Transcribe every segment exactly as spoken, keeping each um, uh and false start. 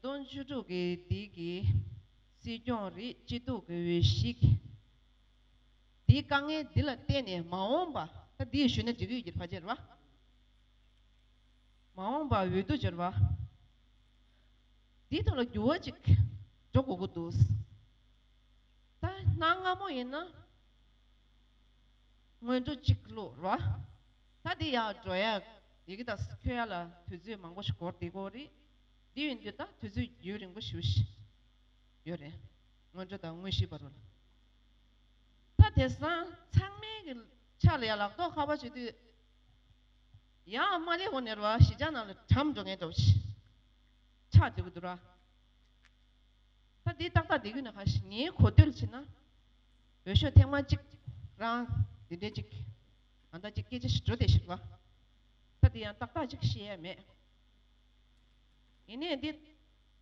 སྟོང་བཅུ་དྲུག་གི་འདི་གི་སྲིད་སྐྱོང་རེད། སྤྱི་འཐུས་ཀྱི་འོས་གཞི། འདིའི་དཀའ་ངལ་འདི་ལ་བརྟེན་ནས་མ་འོངས་པ། ད་འདི་ཞུས་ན་འགྲིག་གི་ཡོད་ཀྱི་རེད། ཕལ་ཆེར་བ། མ་འོངས་པ་འོས་བསྡུ་སྦྱོར་བ་འདིའི་ཐོག་ལ་འགྱུར་བ་ཅིག་འགྲོ་དགོས་ཀྱི་འདུག་ད་གནའ་སྔ་མོ་ཡིན་ན་སྔོན་འགྲོ་གཅིག་བླུགས་རེད་བ། ད་འདི་ཡར་འགྲོ་ཡ་ཡི་གེ་དང་འཁྱོལ་ཡ་ལ་དུས་ཚོད་མང་པོ་ཞིག་འགོར་བསྡད་ཀྱི་ཡོད་རེད། འདི་ཡིན་དུས་ད་དུས་ཚོད་རྒྱུན་རིང་པོ་ཞེ་པོ་ཞིག་ཡོད་རེད། སྔོན་འགྲོ་དང་དངོས་གཞིའི་བར་ལ། ད་དེང་སང་ཚང་མའི་གི་ཕྱག་ལ་ཡ་ལག་ཐོག་ཁ་པར་བྱེད་དུས། ཡང་མ་ལས་འོ་ནས་ར་བ་གཞིས་ཆགས་ནང་ལ་གྲམ་འགྲོ་མཁན་འདྲ་བོ་ཞིག་ཆགས་བསྡད་ཀྱི་འདུག་ར། ད་འདི་ཏག་ཏག་བསྡད་ཀྱི་ན་ཁ་ཞིག་ངའི་གོ་ཐོས་ལ་བྱས་ན། འོས་ཤོག་ཐེངས་མ་གཅིག་རང་འདི་འདྲའི་གཅིག་ཨ་ད་གཅིག་སྐད་ཆ་ཞིག་འགྲོ་བསྡད་ཤག་ར། ད་འདི་ཡང་ཏག་ཏག་ཅིག་བཤད་ཡ་མེད། ཡིན་ནའི་འདི་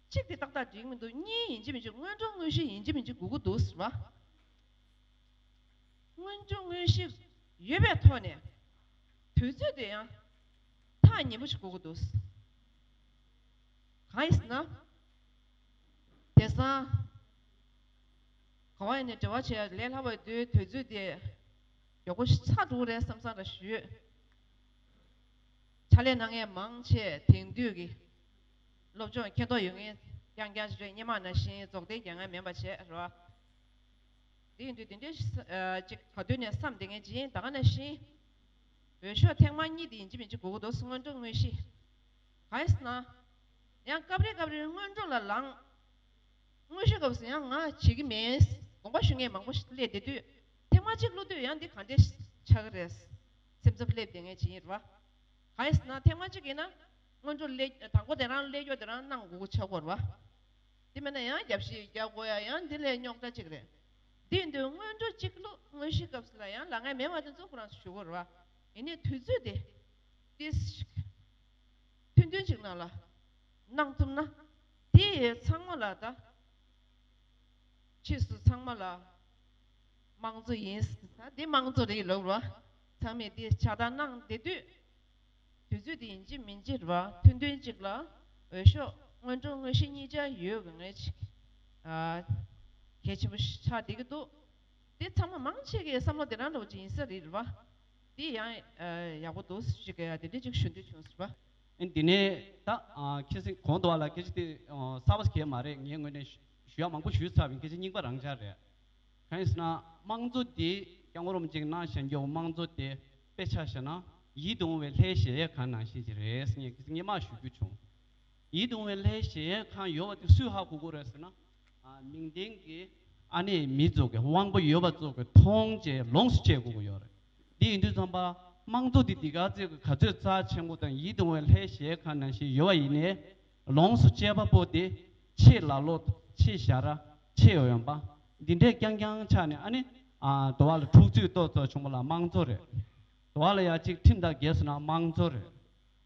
གཅིག་དེ་ཏག་ཏག་འགྲིག་མི་འདུག་གཉིས་ཡིན་གཅིག་མིན་གཅིག་སྔོན་འགྲོ་དངོས་གཞི་ཡིན་གཅིག་མིན་གཅིག་དགོས་ཀྱི་འདུག་ཟེར་བ། སྔོན་འགྲོ་དངོས་གཞི་ཡོད་པའི་ཐོག་ནས་དུས་ཚོད་དེ་ཡང་ཐག་ཉེ་པོ་ཞིག་དགོས་ཀྱི་འདུག་གང་ཡིན་ཟེར་ན། དེང་སང་ག་བ་ཡིན་ནས་འབྲེལ་བ་བྱས་ལས་སླ་བ་དུས་དུས་ཚོད་དེ་མགྱོགས་པོ་ཞིག་ཚར་འགྲོ་གི་རེད་བསམ་བསམ་འདྲ་ཞིག་ཡོད། ཕྱག་ལས་གནང་མཁན་མང་ཆེ་དེང་དུས་ཀྱི་སློབ་སྦྱོང་མཁྱེན་རྟོགས་ཡོད་མཁན་རྐྱང་རྐྱང་ཞིག་རེད། སྔོན་མ་ནང་བཞིན་རྫོགས་ལྡན་རྒྱལ་ཁབ་མིན་པ་བྱས་རོགས། དེ་ཡིན་དུས་དེ་འདྲའི་ཨ་ཅིག་ག་དུས་ནས་བསམ་བསྡད་མཁན་ཅིག་ཡིན། ད་ག་ནང་བཞིན་འོས་ཤོག་ཐེངས་མ་གཉིས་དེ་ཡིན་གཅིག་མིན་གཅིག་དགོས་ཀྱི་འདུག་སྔོན་འགྲོ་དངོས་གཞི། གང་ཡིན་ཟེར་ན། ཡང་སྐབས་རེ་སྐབས་རེ་སྔོན་འགྲོ་ལ་ལངས། དངོས་གཞི་སྐབས་སུ་ཡང་ང་བྱེད་ཀྱི་མེད། དགོངས་པ་ཞུ་མཁན་མང་པོ་ཞིག་སླེབས་བསྡད་དུས། ཐེངས་མ་གཅིག་བླུགས་དུས་ཡང་འདི་ག་འདྲས་ཆགས་ཀྱི་རེད། སེམས་འཚབ་སླེབས་བསྡད་མཁན་ཅིག་ཡིན་རེད་བ། གང་ཡིན་ཟེར་ན་ཐེངས་མ་གཅིག་ཡིན་ན་སྔོན་འགྲོ་སླེབས་དང་པོ་དེ་རང་སླེབས་ཡོད་དེ་རང་གནང་དགོས་ཀྱི་ཆགས་ཀྱི་ཡོད་རེད་བ། དེ་མིན་ན་ཡང་རྒྱབ་བཤིག་རྒྱག་དགོས་ཡ་ཡང་འདི་ལས་རྙོག་དྲ་གཅིག་རེད། དེ་ཡིན་དུས་སྔོན་འགྲོ་གཅིག་བླུགས། དངོས་གཞི་སྐབས་སུ་ལ་ཡང་ལ་ངའི་མེད་པ་དེ་ཚོ་ཁོ་རང་ཚོ་ཞུ་དགོས་རེད་བ། ཡིན་ནའི་དུས་ཚོད་དེ་ཏིས་ཞིག་ཐུང་ཐུང་ཅིག་ནང་ལ་གནང་ཐུབ་ན། དེ་ཚང་མ་ལ་ད་ཕྱིས་སུ་ཚང་མ་ལ་དམངས་གཙོ་ཡིན། ད་འདི་དམངས་གཙོ་རེད་ལབ་ར། ཚང་མས་འདི་ཕྱག་བསྟར་གནང་བསྡད་དུས། དུས་ཚོད་འདི་ཡིན་གཅིག་མིན་གཅིག་ར་ཐུང་ཐུང་ཅིག་ལ་འོས་ཤོག་སྔོན་འགྲོ་དངོས་གཞི་གཉིས་ཆ་ཡོད་དགོས་ངེས་ཅིག་ཨ་གལ་ཆེན་པོ་ཞིག་ཆགས་བསྡད་ཀྱི་འདུག་དེ་ཚང་མ་མང་ཆེ་གི་བསམ་བློ་དེ་རང་འདྲ་བོ་ཅིག་ཡིན་ས་རེད་ར། འདི་ཡང་ཨ་ཡག་པོ་འདུག་ཞིག་གི་དེ་འདྲ་ཅིག་ཞུ་འདོད་བྱུང་ཟེར་བ། ཨ་འདི་ནས་ད་ཨ་ཁྱེད་ཚོས་གོང་དུ་བ་ལ་སྐད་ཆ་དེ་ཨ་གསར་པ་ཞིག་གས་མ་རེད། ངའི་ངོས་ནས་ཞུ་ཡག་མང་པོ་ཞུས་ཚར་བའི་སྐད་ཆ་རྙིང་པ་རང་ཆ་རེད། གང་ཡིན་ཟེར་ན་དམངས་གཙོ་འདི་སྐྱབས་མགོན་རིན་པོ་ཆེས་གནང་བཞག་རྒྱུ་དམངས་གཙོ་དེ་དཔེ་ཆ་བཞག་ན་ཡིད་དུ་འོང་བའི་ལྷའི་གཞལ་ཡས་ཁང་ནང་བཞིན་ཅིག་རེད་ཟེར་ངས་སྔོན་མ་ཞུ་རྒྱུ་བྱུང་། ཡིད་དུ་འོང་བའི་ལྷའི་གཞལ་ཡས་ཁང་ཡོད་པ་དེ་སུས་ཧ་གོ་དགོས་རེད་ཟེར་ན། ཨ་མིང་ལྡན་གྱི་ཨ་ནི་མི་ཚོ་གི་དབང་པོ་ཡོད་པ་ཚོ་གི་མཐོང་བྱས་ལོངས་སུ་སྤྱད་དགོས་ཀྱི་ཡོད་རེད། འདི་ཡིན་དུས་ཙམ་པ་དམངས་གཙོ་འདི་འདི་ག་ཚོད་ག་ཚོད་རྩ་ཆེན་པོ་དང་ཡིད་དུ་འོང་བའི་ལྷའི་གཞལ་ཡས་ཁང་ནང་བཞིན་ཡོད་པ་ཡིན་ནའི། ལོངས་སུ་སྤྱད་པ་པོ་དེ་ཆེས་ལ་ལོ་ཆེས་ཞྭ་ར་ཆེས་འོན་པ་འདི་འདྲས་རྐྱང་རྐྱང་ཆགས་ནས་ཨ་ནི་ཨ་འདོ་བ་ལ་འཁྲུག་རྩོད་ཏོག་ཙམ་བྱུང་བ་ལ་དམངས་གཙོ་རེད། འདོ་བ་ལ་ཡ་གཅིག་ཁྲིམས་དང་འགལ་སོང་ན་དམངས་གཙོ་རེད།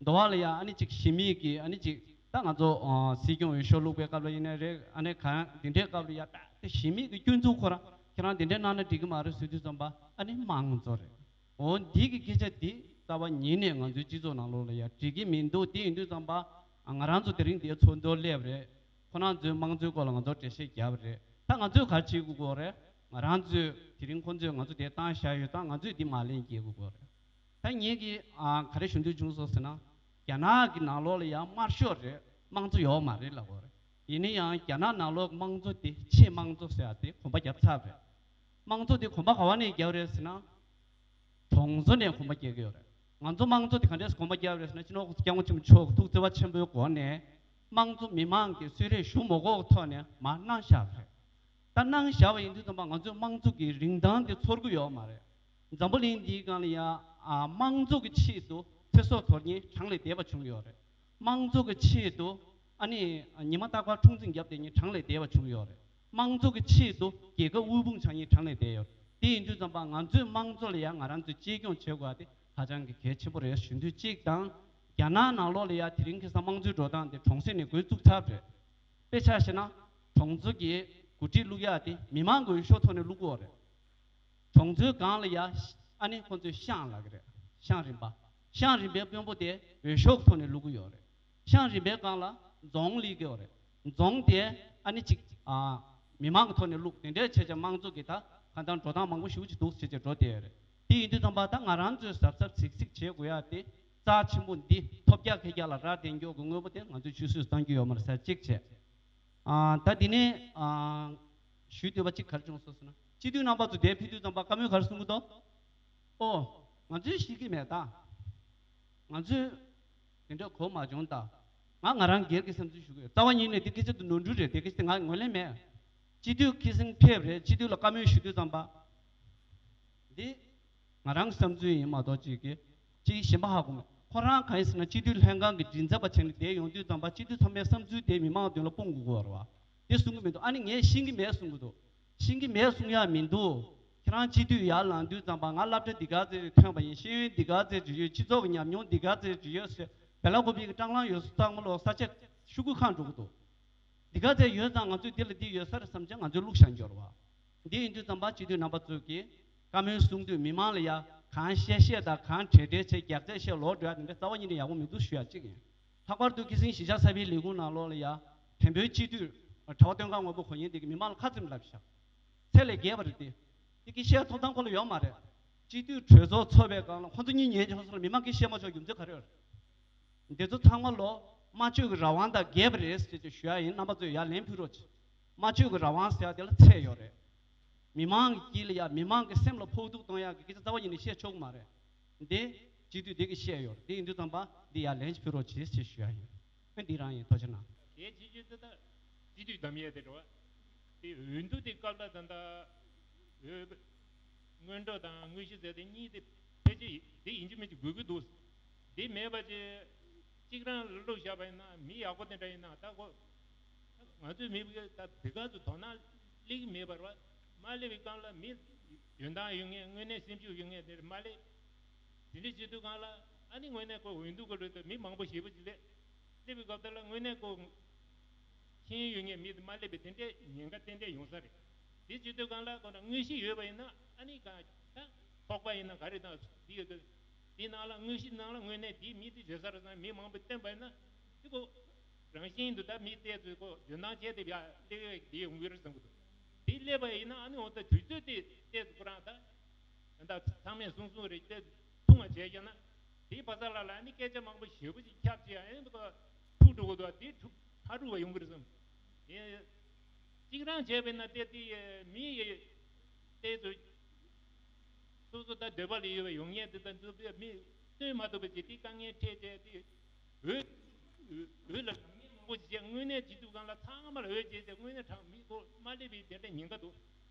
འདོ་བ་ལ་ཡ་ཨ་ནི་གཅིག་ཞི་མི་གི་ཨ་ནི་གཅིག་ད་ང་ཚོ་ཨ་སྲིད་སྐྱོང་འོས་ཤོག་བླུགས་པའི་སྐབས་ལ་ཡིན་ནའི་རེད། ཨ་ནི་གང་འདི་འདྲའི་སྐབས་ལ་ཡ་ད་དེ་ཞི་མི་གི་སྐྱོན་འཛུགས་ཁོ་རང་ཁྱེད་རང་འདི་འདྲའི་གནང་ན་འགྲིག་གི་མ་རེད་ཟེར་དུས་ཙམ་པ་ཨ་ནི་དམངས་གཙོ་རེད། འོ་འདི་གི་སྐད་ཆ་འདི་རྩ་བ་ཉིད་ནས་ང་ཚོའི་སྤྱི་ཚོགས་ནང་ལོགས་ལ་ཡ་འགྲིག་གི་མི་འདུག་དེ་ཡིན་དུས་ཙམ་པ་ང་རང་ཚོ་དེ་རིང་འདིའི་ཚོགས་འདུར་སླེབས་རེད། ཁོ་རང་ཚོའི་དམངས་གཙོའི་སྐོར་ལ་ང་ཚོར་འགྲེལ་བཤད་བརྒྱབ་པ་རེད། ད་ང་ཚོས་ག་རེ་བྱེད་དགོས་ཀྱི་ཡོད་རེད། ང་རང་ཚོས་དེ་རིང་ཁོ་ཚོས་ང་ཚོ་དེ་བཏང་བཞག་ཡོད་ཙང་ང་ཚོས་འདི་མ་ལན་འགེལ་དགོས་ཀྱི་ཡོད་རེད། ད་ངེད་ཀྱིས་ཨ་ག་རེ་ཞུ་འདོད་བྱུང་སོང་ཟེར་ན། རྒྱ་ནག་གི་ནང་ལོགས་ལ་ཡང་དམར་ཤོག་རེད། དམངས་གཙོ་ཡོད་མ་རེད་ལབ་ཀྱི་ཡོད་རེད། ཡིན་ན་ཡང་རྒྱ་ནག་ནང་ལོགས་དམངས་གཙོ་དེ་ཆེས་དམངས་གཙོ་ཟེར་ཡ་དེ་གོམ་པ་བརྒྱབ་ཚར་བ་རེད། དམངས་གཙོ་དེ་གོམ་པ་ག་བ་ནས་བརྒྱབ་རེད་ཟེར་ན། གྲོང་ཚོ་ནས་གོམ་པ་རྒྱག་གི་ཡོད་རེད། ང་ཚོ་དམངས་གཙོ་དེ་ག་འདྲས་གོམ་པ་རྒྱག་རེད་ཟེར་ན། སྤྱི་ནོར་གོང་ས་སྐྱབས་མགོན་ཆེན་པོ་མཆོག་གི་ཐུགས་བརྩེ་བ་ཆེན་པོའི་སྒོ་ནས་དམངས་གཙོ་མི་མང་གི་གསོལ་རས་ཞུ་མ་དགོས་ཐོག་ནས་མར་གནང་བཞག་པ་རེད། ད་གནང་བཞག་པ་ཡིན་དུས་ཙམ་པ་ང་ཚོས་དམངས་གཙོ་གི་རིན་ཐང་དེ་ཚོར་གི་ཡོད་མ་རེད། འཛམ་བུ་གླིང་འདིའི་སྒང་ལ་ཡ་ཨ་དམངས་གཙོ་གི་ཆེད་དུ་ཚེ་སྲོག་དོར་མཁན་གྲངས་ལས་འདས་པ་བྱུང་ཡོད་རེད། དམངས་གཙོ་གི་ཆེད་དུ་ཨ་ནི་ཉི་མ་རྟག་པར་འཁྲུག་འཛིང་བརྒྱབ་བསྡད་མཁན་གྲངས་ལས་འདས་པ་བྱུང་ཡོད་རེད། དམངས་གཙོ་གི་ཆེད་དུ་རྒྱལ་ཁབ་དབུལ་ཕོངས་ཆགས་མཁན་གྲངས་ལས་འདས་ཡོད་རེད། དེ་ཡིན་དུས་ཙམ་པ་ང་ཚོས་དམངས་གཙོ་ལ་ཡང་ང་རང་ཚོས་གཅེས་སྐྱོང་བྱེད་དགོས་པ་དེ་ཧ་ཅང་གི་གལ་ཆེན་པོ་རེད་ཞུ་འདོད་གཅིག་དང་། རྒྱ་ནག་ནང་ལོགས་ལ་ཡ་དེ་རིང་ཁ་སང་དམངས་གཙོའི་འགྲོ་སྟངས་དེ་གྲོང་གསེབ་ནས་འགོ་བཙུགས་ཚར་བ་རེད། དཔེ་ཆ་བཞག་ན་གྲོང་ཚོ་གི་འགོ་ཁྲིད་བླུག་ཡ་དེ་མི་མང་གི་འོས་ཤོག་ཐོག་ནས་བླུག་གི་ཡོད་རེད། གྲོང་ཚོའི་སྒང་ལ་ཡ་ཨ་ནི་ཁོང་ཚོས་ཤང་ལབ་ཀྱི་རེད། ཤང་རིམ་པ། ཤང་རིམ་པའི་དཔོན་པོ་དེ་འོས་ཤོག་ཐོག་ནས་བླུག་གི་ཡོད་རེད། ཤང་རིམ་པའི་སྒང་ལ་རྫོང་སླེབས་ཀྱི་ཡོད་རེད། རྫོང་དེ་ཨ་ནི་ཅིག་ཨ་མི་མང་གི་ཐོག་ནས་བླུགས། དེ་འདྲའི་བྱས་བྱས་དམངས་གཙོ་གི་ད་གང་ལྟར་འགྲོ་སྟངས་མང་པོ་ཞེ་པོ་ཅིག་འདུག་བྱས་བྱས་འགྲོ་བསྡད་ཡོད་རེད། དེ་ཡིན་དུས་ཙམ་པ་ད་ང་རང་ཚོས་གཟབ་གཟབ་གཟིགས་གཟིགས་བྱེད་དགོས་ཡ་དེ་རྩ་ཆེན་པོ་འདི་ཐོབ་རྒྱག་འཁེལ་རྒྱག་ལ་རག་བསྡད་མགྱོགས་ཀྱི་དངོས་པོ་དེ་ང་ཚོས་ཆུད་ཟོས་གཏོང་རྒྱུ་ཡོད་མ་རེད་ཟེར་གཅིག་བྱས། ཨ་ད་འདི་ནས་ཨ་ཞུ་འདོད་པ་གཅིག་ག་རེ་བྱུང་སོང་ཟེར་ན། སྤྱི་འཐུས་རྣམ་པ་ཚོ་དེ་ཕེབས་དུས་ཙམ་པ་བཀའ་མོལ་ག་རེ་གསུང་གི་འདུག་ཨོ། ང་ཚོས་ཤེས་ཀྱི་མེད་ད། ང་ཚོས་དེ་འདྲ་གོ་མ་བྱུང་ད། ང་ང་རང་སྒེར་གྱི་བསམ་ཚུལ་ཞུ་གི་ཡོད། རྩ་བ་ཉིད་ནས་འདི་སྐད་ཆ་དེ་ནོར་འཁྲུལ་རེད། དེ་སྐད་ཆ་དེ་ང་ངོས་ལེན་མེད། སྤྱི་འཐུས་ཁ་སང་ཕེབས་རེད། སྤྱི་འཐུས་ལ་བཀའ་མོལ་ཞུ་དུས་ཙམ་པ། འདི་ང་རང་གི་བསམ་ཚུལ་ཡིན་མ་གཏོགས་ཅིག་གི་ཅིག་གཞན་པ་ཧ་གོ་མེད། ཁོ་རང་གང་ཡིན་ཟེར་ན་སྤྱི་འཐུས་ལྷན་ཁང་གི་མགྲིན་ཚབ་པ་བྱས་ནས་བསྡད་ཡོང་དུས་ཙམ་པ་སྤྱི་འཐུས་ཚང་མའི་བསམ་ཚུལ་དེ་མི་མང་མདུན་ལ་སྤུངས་དགོས་ཀྱི་ཡོད་རེད་བ། དེ་གསུང་གི་མི་འདུག་ཨ་ནི་ངས་ཤེས་ཀྱི་མེད་གསུང་གི་འདུག་ཤེས་ཀྱི་མེད་གསུང་ཡ་མི་འདུག་ཁྱེད་རང་སྤྱི་འཐུས་ཡར་ལངས་དུས་ཙམ་པ་ང་སློབ་གྲྭ་འདི་ག་ཚོད་ཐོན་པ་ཡིན། ཤེས་ཡོན་འདི་ག་ཚོད་ཅིག་ཡོད། སྤྱི་ཚོགས་ཀྱི་ཉམས་མྱོང་འདི་ག་ཚོད་ཅིག་ཡོད་ཟེར་བེ་ལ་ཀོ་པི་གི་སྲང་ལམ་ཡོད་ས་ཚང་མ་ལོག་ས་ཆ་ཤོག་གུ་ཁེངས་འགྲོ་གི་འདུག་འདི་ག་ཚོད་ཡོད་ཙང་ང་ཚོས་འདི་ལ་འདི་ཡོད་ས་རེད་བསམ་བྱས་ང་ཚོས་བླུགས་བཞག་འགྱུར་བ། འདི་ཡིན་དུས་ཙམ་པ་སྤྱི་འཐུས་རྣམ་པ་ཚོས་ཀྱིས་བཀའ་མོལ་གསུང་དུས་མི་མང་ལ་ཡ་གང་བཤད་བཤད་དང་གང་བྲེལ་བྲེལ་བྱས་རྒྱག་རྩལ་བཤད་ལོག་འགྲོ་ཡ་དེ་འདྲ་རྩ་བ་ཉིད་ནས་ཡག་པོ་མི་འདུག་ཞུ་ཡ་གཅིག་ཡིན། ལྷག་པར་དུ་ཁ་སང་གཞིས་ཆགས་གསར་པའི་ལས་ཁུངས་ནང་ལོགས་ལ་ཡ་བོན་པོའི་སྤྱི་འཐུས་གྲྭ་པ་སྟོན་ཁ་དངོས་པོ་གོ་ཡིན་དེ་གི་མི་མང་ལ་ཁ་ཚིག་ལབ་ཤག་ཚད་ལས་བརྒལ་བ་རེད་དེ། དེ་གི་བཤད་ཐོབ་ཐང་ཁོ་ལ་ཡོད་མ་རེད། སྤྱི་འཐུས་གྲོས་ཚོགས་ཚོགས་པའི་སྒང་ལ་ཁོ་ཚོ་གཉིས་ཉན་ཆོག་སོང་ལ་མི་མང་གིས་བཤད་མ་ཆོག་རྒྱུ་མཚན་ག་རེ་ཡོད་རེད། འདི་ཚོ་ཚང་མ་ལོ་སྨྲ་བརྗོད་ཀྱི་རང་དབང་དང་འགལ་བ་རེད་ཟེར་ཅིག་ཞུ་ཡ་ཡིན། རྣམ་པ་ཚོས་ཡར་ལན་ཕུལ་རོགས་གྱིས། སྨྲ་བརྗོད་ཀྱི་རང་དབང་ཟེར་ཡ་དེ་ལ་ཚད་ཡོད་རེད། མི་མང་གི་དཀྱིལ་ལ་ཡ་མི་མང་གི་སེམས་ལ་ཕོག་ཐུག་གཏོང་ཡ་གི་སྐད་ཆ་རྩ་བ་ཉིད་ནས་བཤད་ཆོག་གི་མ་རེད། འདི་སྤྱི་འཐུས་འདི་གིས་བཤད་ཡོད་རེད། འདི་ཡིན་དུས་ཙམ་པ་འདི་ཡར་ལན་ཅིག་ཕུལ་རོགས་གྱིས་ཞེས་ཞུ་ཡ་ཡིན། ཨ་འདི་རང་ཡིན། ཐུགས་རྗེ་གནང་། གལ་ཆེ་ཤོས་དེ་ད་སྤྱི་འཐུས་གདམ་ཡས་དེ་རེད་བ། དེ་འོས་བསྡུ་དེ་སྐབས་ལ་ད་ལྟ་འོས་སྔོན་འགྲོ་དང་དངོས་གཞི་ཟེར་དེ་གཉིས་དེ་ཕལ་ཆེར་དེ་ཡིན་གཅིག་མིན་གཅིག་དགོས་ཀྱི་འདུག་དེ་མེད་པ་ཅིག་གཅིག་རང་ལ་བླུགས་བཞག་པ་ཡིན་ན་མི་ཡག་པོ་དེ་འདྲ་ཡིན་ན་ད་ཁོ་ང་ཚོའི་མི་བུ་ད་དེ་ག་ཚོད་དོ་སྣང་སླེབས་ཀྱི་མེད་པར་བ། མ་སླེབས་པའི་སྒང་ལ་མི་འཇོན་ཐང་ཡོད་མཁན་དངོས་གནས་སེམས་ཤུགས་ཡོད་མཁན་དེ་མ་སླེབས། དེ་འདྲ་བྱེད་དུས་སྒང་ལ་ཨ་ནི་དངོས་གནས་ཁོ་འོས་བསྡུ་ག་རེད་དུ་མི་མང་པོ་ཞེ་པོ་ཅིག་སླེབས། སླེབས་པའི་སྐབས་དེ་ལ་དངོས་གནས་ཁོ་ཤེས་ཡོན་ཡོད་མཁན་མི་དེ་མ་སླེབས་པའི་དེ་འདྲའི་ཉེན་ཁ་ཏན་ཏན་ཡོང་ས་རེད། དེ་བྱེད་དུས་སྒང་ལ་ཁོ་ན་དངོས་གཞི་ཡོད་པ་ཡིན་ན་ཨ་ནི་གང་ད་ཚོགས་པ་ཡིན་ན་ག་རེ་དང་དེ་ཡོད་དུས་དེ་ནང་ལ་དངོས་གཞི་ནང་ལ་དངོས་གནས་དེའི་མི་དེ་བྱེད་ས་རེད་ན་མི་མང་པོ་བསྟེན་པ་ཡིན་ན་དེ་ཁོ་རང་བཞིན་དུ་ད་མི་དེ་ཚོས་ཁོ་འཇོན་ཐང་བྱས་ཏེ་ཡ་སླེབས་ཡོད་དེ་ཡོང་གི་རེད་བསམ་གི་འདུག་དེ་སླེབས་པ་ཡིན་ན་ཨ་ནི་འོ་ད་དུས་ཚོད་དེ་ཏོག་ཙམ་ཁོ་རང་ད་ད་ཚང་མས་གསུང་གསུང་རེད་དེ་ཐུང་བ་བྱས་ཀྱང་ན་དེའི་བ་ས་ལ་ལ་ཨ་ནི་སྐད་ཆ་མང་པོ་ཞེ་པོ་ཅིག་ཁྱབ་བྱས་ཨ་ནི་ཁོ་འཁྲུག་འགྲོ་གི་འདུག་དེ་འཁྲུག་ཧ་འཁྲུག་པ་ཡོང་གི་རེད་བསམ། དེ་གཅིག་རང་བྱས་པས་ན་དེ་དེ་མི་ཡི་དེ་ཚོ་སོ་སོ་ད་འདོད་པ་ལ་ཡོད་པའི་ཡོང་ངེས་དེ་དང་འདུག་པས་མི་སྟོན་མ་ཐུབ་པ་ཅིག་དེ་དཀའ་ངལ་འཕྲད་བྱས་དེ། འོས། འོས་ལ་ལངས་མཁན་མང་པོ་ཞིག་བྱས་དངོས་གནས་སྤྱི་འཐུས་སྒང་ལ་ཚང་མ་ལ་འོས་བྱས་ཏེ་དངོས་གནས་དྲང་མི་ཁོ་མ་སླེབས་པའི་དེ་འདྲ་ཉེན་ཁ་འདུག་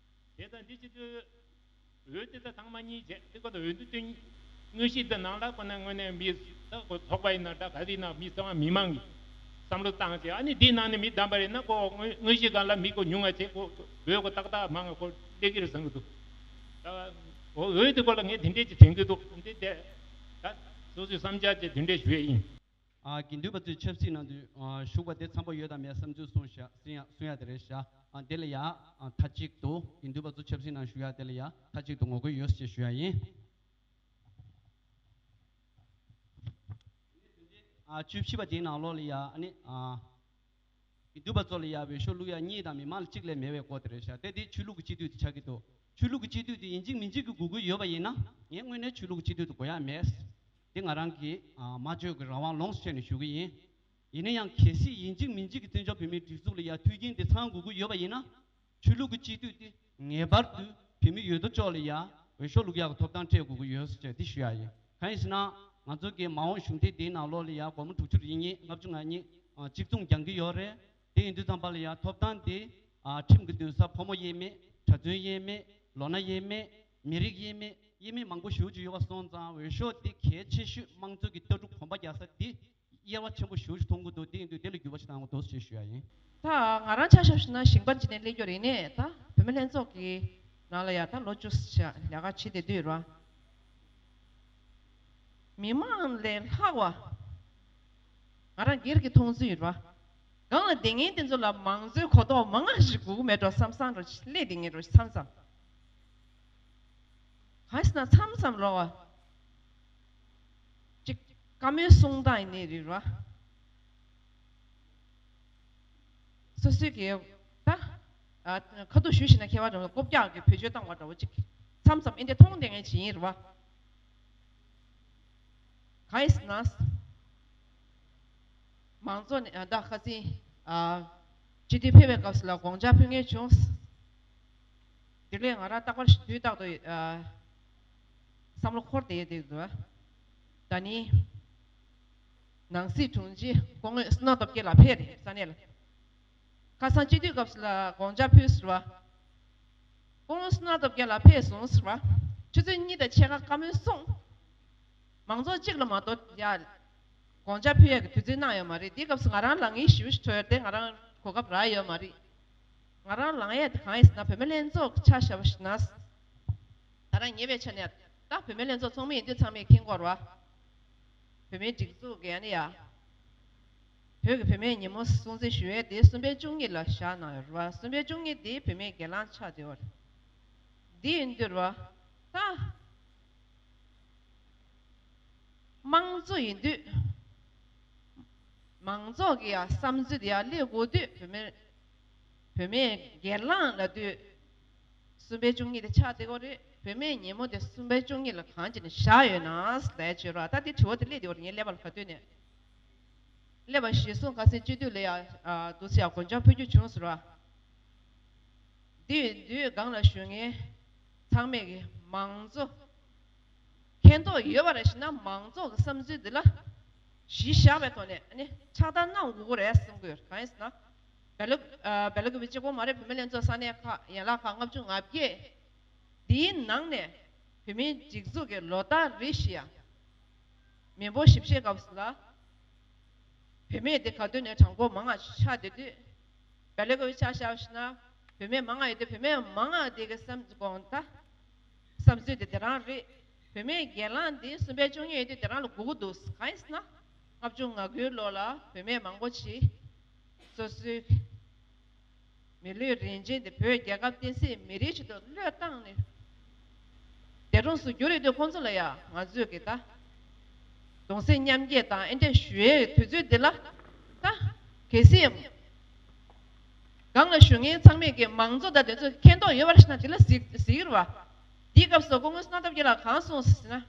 དེ་ལྟར་འདི་སྤྱི་འཐུས་འོས་དེ་ལ་ཚང་མ་གཉིས་བྱས་དེ་ཁོ་ན་འོས་བསྡུ་སྟོན་དངོས་གཞི་དེ་ནང་ལ་ཁོ་ན་དངོས་གནས་མི་ད་ཁོ་ཚོགས་པ་ཡིན་ན་འདྲ་ག་རེ་ཡིན་ན་མི་ཚང་མ་མི་མང་གི་བསམ་བློ་བཏང་བྱས་ཨ་ནི་འདི་ནང་ནས་མི་བདམས་པ་རེད་ན་ཁོ་དངོས་དངོས་གཞི་སྒང་ལ་མི་ཁོ་ཉུང་བ་བྱས་ཁོ་འོས་ཁོ་ཏག་ཏག་མང་བ་ཁོ་སླེབས་ཀྱི་རེད་བསམ་གི་འདུག་ད་འོས་དེ་སྐོར་ལ་ངས་དེ་འདྲས་ཅིག་དྲན་གི་འདུག་འདི་དེ་ད་སོ་སོའི་བསམ་འཆར་ཅིག་དེ་འདྲས་ཞུ་ཡས་ཡིན། ཨ་དགེ་འདུན་པ་ཚོས་ཆབ་སྲིད་ནང་དུ་ཨ་ཞུགས་པ་དེ་འཚམས་པོ་ཡོད་དམ་མེད་བསམ་ཚུལ་གསུངས་བཞག་གསུང་ཡ་གསུང་ཡ་དེ་རེད་བཞག་ཨ་དེ་ལ་ཡ་ཨ་མཐའ་གཅིག་ཏུ་དགེ་འདུན་པ་ཚོ་ཆབ་སྲིད་ནང་ཞུགས་ཡ་དེ་ལ་ཡ་མཐའ་གཅིག་ཏུ་ངོ་རྒོལ་ཡོད་ཅེས་ཞུ་ཡ་ཡིན། ཨ་བཅུ་བཞི་པ་དེའི་ནང་ལོགས་ལ་ཡ་ཨ་ནི་ཨ་དགེ་འདུན་པ་ཚོ་ལ་ཡ་འོས་ཤོག་བླུག་ཡ་གཉིས་དང་མི་མང་ལ་གཅིག་ལས་མེད་པའི་སྐོར་དེ་རེད་བཞག་དེ་དེ་ཆོས་ལུགས་ཀྱི་སྤྱི་འཐུས་དེ་ཆགས་ཀྱི་འདུག་ཆོས་ལུགས་ཀྱི་སྤྱི་འཐུས་དེ་ཡིན་གཅིག་མིན་གཅིག་གི་དགོས་མཁོ་ཡོད་པ་ཡིན་ན་ངས་དངོས་གནས་ཆོས་ལུགས་ཀྱི་སྤྱི་འཐུས་དེ་དགོས་ཡ་མེད། འདི་ང་རང་གི་ཨ་སྨྲ་བརྗོད་ཀྱི་རང་དབང་ལོངས་སུ་སྤྱད་ནས་ཞུ་གི་ཡིན། ཡིན་ན་ཡང་གལ་སྲིད་ཡིན་གཅིག་མིན་གཅིག་གི་བཙན་བྱོལ་བོད་མིའི་སྒྲིག་འཛུགས་ལ་ཡ་མཐུན་རྐྱེན་དེ་ཚང་དགོས་ཀྱི་ཡོད་པ་ཡིན་ན། ཆོས་ལུགས་ཀྱི་སྤྱི་འཐུས་དེ་ངེས་པར་དུ་བོད་མི་ཡོད་དོ་ཅོག་ལ་ཡ་འོས་ཤོག་བླུག་ཡག་གི་ཐོབ་ཐང་སྤྲད་དགོས་ཀྱི་ཡོད་ཟེར་བྱས་འདི་ཞུ་ཡ་ཡིན། གང་ཡིན་ཟེར་ན་ང་ཚོ་གི་མ་འོངས་གཞུང་འབྲེལ་འདིའི་ནང་ལོགས་ལ་ཡ་སྒོར་མོ་དྲུག་ཅུ་རེ་གཉིས་ལྔ་བཅུ་ང་གཉིས་གཅིག་མཚུངས་རྒྱག་གི་ཡོད་རེད། དེ་ཡིན་དུས་ཙམ་པ་ལ་ཡ་ཐོབ་ཐང་དེ་ཁྲིམས་ཀྱི་འདུན་ས་ཕོ་མོ་དབྱེར་མེད། གྲྭ་བཙུན་དབྱེར་མེད། ལོ་ན་དབྱེར་མེད། མི་རིགས་དབྱེར་མེད། དབྱེར་མེད་མང་པོ་ཞེ་པོ་ཅིག་ཡོད་པ་སོང་ཙང་འོས་ཤོག་འདི་གལ་ཆེ་ཤོས་དམངས་གཙོ་གི་ལྟ་གྲུབ་གོམ་པ་རྒྱག་ས་འདི་དབྱེ་བ་ཆེན་པོ་ཞེ་པོ་ཅིག་མཐོང་གི་འདུག་དེ་ཡིན་དུས་དེ་ལ་འགྱུར་བ་ཞིག་གཏང་དགོས་འདུག་ཅེས་ཞུ་ཡ་ཡིན། ད་ང་རང་ཆ་བཞག་ཞུ་ན་ཞིང་པ་འཇིག་རྟེན་ལེགས་སྐྱོར་ཡིན་ནས་ད་བུད་མེད་ལྷན་ཚོགས་ཀྱི་ནང་ལ་ཡ་ད་ལོ་བཅུ་ཞིག་ལས་ཀ་བྱེད་བསྡད་དུས་ར། མི་མང་ལས་ལྷག་པ། ང་རང་སྒེར་གྱི་མཐོང་ཚུལ་ཡིན་ར། སྒང་ལ་བསྡད་མཁན་དེ་ཚོ་ལ་མང་གཙོའི་གོ་རྟོགས་མང་ང་ཞིག་དགོས་ཀྱི་མེད་འགྲོ་བསམ་བསམ་ར་སླེབས་བསྡད་མཁན་ར་མཚམས་མཚམས། གང་ཡིན་ཟེར་ན་མཚམས་མཚམས་ར་བ། ཅིག་བཀའ་མོལ་གསུང་སྟངས་ཡིན་ནའི་རེད་ར། སོ་སོའི་གི་ད་ཨ་ཁ་ཐུག་ཞུས་ཤིག་ན་མཁས་པ་འདྲ་བོ་རྐུབ་བཀྱག་གི་བེད་སྤྱོད་བཏང་བ་འདྲ་བོ་ཅིག་མཚམས་མཚམས་ཨེ་འདྲ་མཐོང་བསྡད་མཁན་ཅིག་ཡིན་རེད་བ། གང་ཡིན་ཟེར་ན། མང་ཚོགས་ནས་ཨ་ད་ཁ་སང་ཨ་སྤྱི་འཐུས་ཕེབས་པའི་སྐབས་སུ་ལ་དགོངས་འཆར་ཕུལ་མཁན་བྱུང་། དེ་ལས་ང་རང་རྟག་པར་དུས་རྟག་ཏུ་ཨ་བསམ་བློ་འཁོར་བསྡད་ཡོད་དེ་འདུག་ད་ནི་ནང་སྲིད་དྲུང་ཆེ་སྐུ་ངོ་བསོད་ནམས་སྟོབས་རྒྱལ་ལགས་ཕེབས་རེད་ས་གནས་ལ། ཁ་སང་སྤྱི་འཐུས་སྐབས་སུ་ལ་དགོངས་འཆར་ཕུལ་ཟེར་བ། སྐུ་ངོ་བསོད་ནམས་སྟོབས་རྒྱལ་ལགས་ཕེབས་སོང་ཟེར་བ། ཆུ་ཚོད་གཉིས་དང་ཕྱེད་ཀ་བཀའ་མོལ་གསུངས། མང་ཚོགས་གཅིག་ལ་མ་གཏོགས་ཡ། དགོངས་འཆར་ཕུལ་ཡག་གི་དུས་ཚོད་གནང་ཡོད་མ་རེད། དེའི་སྐབས་སུ་ང་རང་ལངས་ཡིག་ཞེ་པོ་ཞིག་འཕྲོད་ཡོད་དེ་ང་རང་གོ་སྐབས་རག་ཡོད་མ་རེད། ང་རང་ལངས་ཡས་དེ་གང་ཡིན་ཟེར་ན་བུད་མེད་ལྷན་ཚོགས་ཀྱི་ཆ་བཞག་པ་ཞིག་ན། ད་རང་ཉེ་བའི་ཆ་ནས་ད་བུད་མེད་ལྷན་ཚོགས་ཚོགས་མི་ཡིན་དུས་ཚང་མས་མཁྱེན་གྱི་ཡོད་རེད་བ། བུད་མེད་སྒྲིག་འཛུགས་ཀྱི་ཨ་ནི་ཡ། བོད་ཀྱི་བུད་མེད་ཉིན་མོ་སྲུང་བརྩི་ཞུ་ཡས་དེ་གསུམ་པའི་བཅུ་གཉིས་ལ་བཞག་གནང་ཡོད་རེད་བ། གསུམ་པའི་བཅུ་གཉིས་དེ་བུད་མེད་སྒེར་ལངས་ཆགས་བསྡད་ཡོད་རེད། འདི་ཡིན་དུས་རེད་བ། ད་དམངས་གཙོ་ཡིན་དུས། མང་ཚོགས་ཀྱི་ཡ་བསམ་ཚུལ་དེ་ཡ་སླེབས་དགོས་དུས་བུད་མེད། བུད་མེད་སྒེར་ལངས་ལབ་དུས། གསུམ་པའི་བཅུ་གཉིས་དེ་ཆགས་བསྡད་ཀྱི་ཡོད་རེད། བུད་མེད་ཉིན་མོ་དེ་གསུམ་པའི་བཅུ་གཉིས་ལ་གང་བྱས་ནས་བཞག་ཡོད་ན་ལབ་བྱས་ར། ད་དེ་དྲི་བ་དེ་སླེབས་བསྡད་ཡོད་རེད། ངས་སླེབས་པ་ལ་ག་དུས་ནས་སླེབས་པ་གཞིར་བཟུང་ཁ་སང་སྤྱི་འཐུས་ལ་ཡ་ཨ་འདུག་སེ་ཡ་དགོངས་འཆར་ཕུལ་རྒྱུ་བྱུང་ཟེར་བ། དེ་ཡིན་དུས་སྒང་ལ་བཞུགས་མཁན་ཚང་མས་ཀྱི་མང་གཙོ་མཁྱེན་རྟོགས་ཡོད་པ་རེད་ཞེ་ན། མང་ཚོགས་ཀྱི་བསམ་ཚུལ་འདི་ལ་གཞི་བཞག་པའི་ཐོག་ནས་ཨ་ནི་ཕྱག་བསྟར་གནང་དགོས་ཀྱི་རེད་བསམ་གྱི་ཡོད། གང་ཡིན་ཟེར་ན། སྦེལ་ཀོབ་ཨ་སྦེལ་ཀོབ་གཅིག་པོ་མ་རེད། བུད་མེད་ལྷན་ཚོགས་ས་གནས་ཁག་ཡན་ལག་ཁག་ལྔ་བཅུ་ང་བརྒྱད་འདིའི་ནང་ནས་བུད་མེད་སྒྲིག་འཛུགས་ཀྱི་ལོ་ལྟར་རེ་བཞིན་ཡ། མི་འབོར་ཞིབ་བཤེར་སྐབས་སུ་ལ། བུད་མེད་དེ་ག་དུས་ནས་གྲངས་འབོར་མང་བ་ཆགས་བསྡད་དུས། སྦེལ་ཀོབ་ཆ་བཞག་ཞེ་ན། བུད་མེད་མང་བ་ཡོད་དུས་བུད་མེད་མང་བ་དེ་གི་བསམ་དགོངས་ད། བསམ་ཚུལ་དེ་དེ་རང་རེད། བུད་མེད་སྒེར་ལངས་དེ་གསུམ་པའི་བཅུ་གཉིས་ཡོད་དུས་དེ་རང་ལ་དགོས་ཀྱི་འདུག་གང་ཡིན་ཟེར་ན། ལྔ་བཅུ་ང་དགུའི་ལོ་ལ་བུད་མེད་མང་པོ་ཞིག་སོ་སོའི་མི་ལུས་རིན་ཆེན་དེ་བོད་རྒྱལ་ཁབ་བསྟན་སྲིད་མི་རིགས་ཆེད་དུ་བློས་བཏང་ནས། འདས་གྲོངས་སུ་གྱུར་ཡོད་དུས་ཁོང་ཚོ་ལ་ཡང་ང་ཚོས་ཀྱི་ད་གདུང་སེམས་མཉམ་སྐྱེད་དང་ཨེ་འདྲས་ཞུ་ཡའི་དུས་ཚོད་འདི་ལ་ད་གལ་སྲིད་སྒང་ལ་བཞུགས་མཁན་ཚང་མས་ཀྱི་མང་གཙོ་དང་དེ་ཚོ་མཁྱེན་རྟོགས་ཡོད་པར་ཤེས་ན་དེ་ལ་གཟིགས་གཟིགས་རུ་བ། དེའི་སྐབས་སུ་སྐུ་ངོ་བསོད་ནམས་སྟོབས་རྒྱལ་ལགས་གང་གསུངས་ཟེར་ན།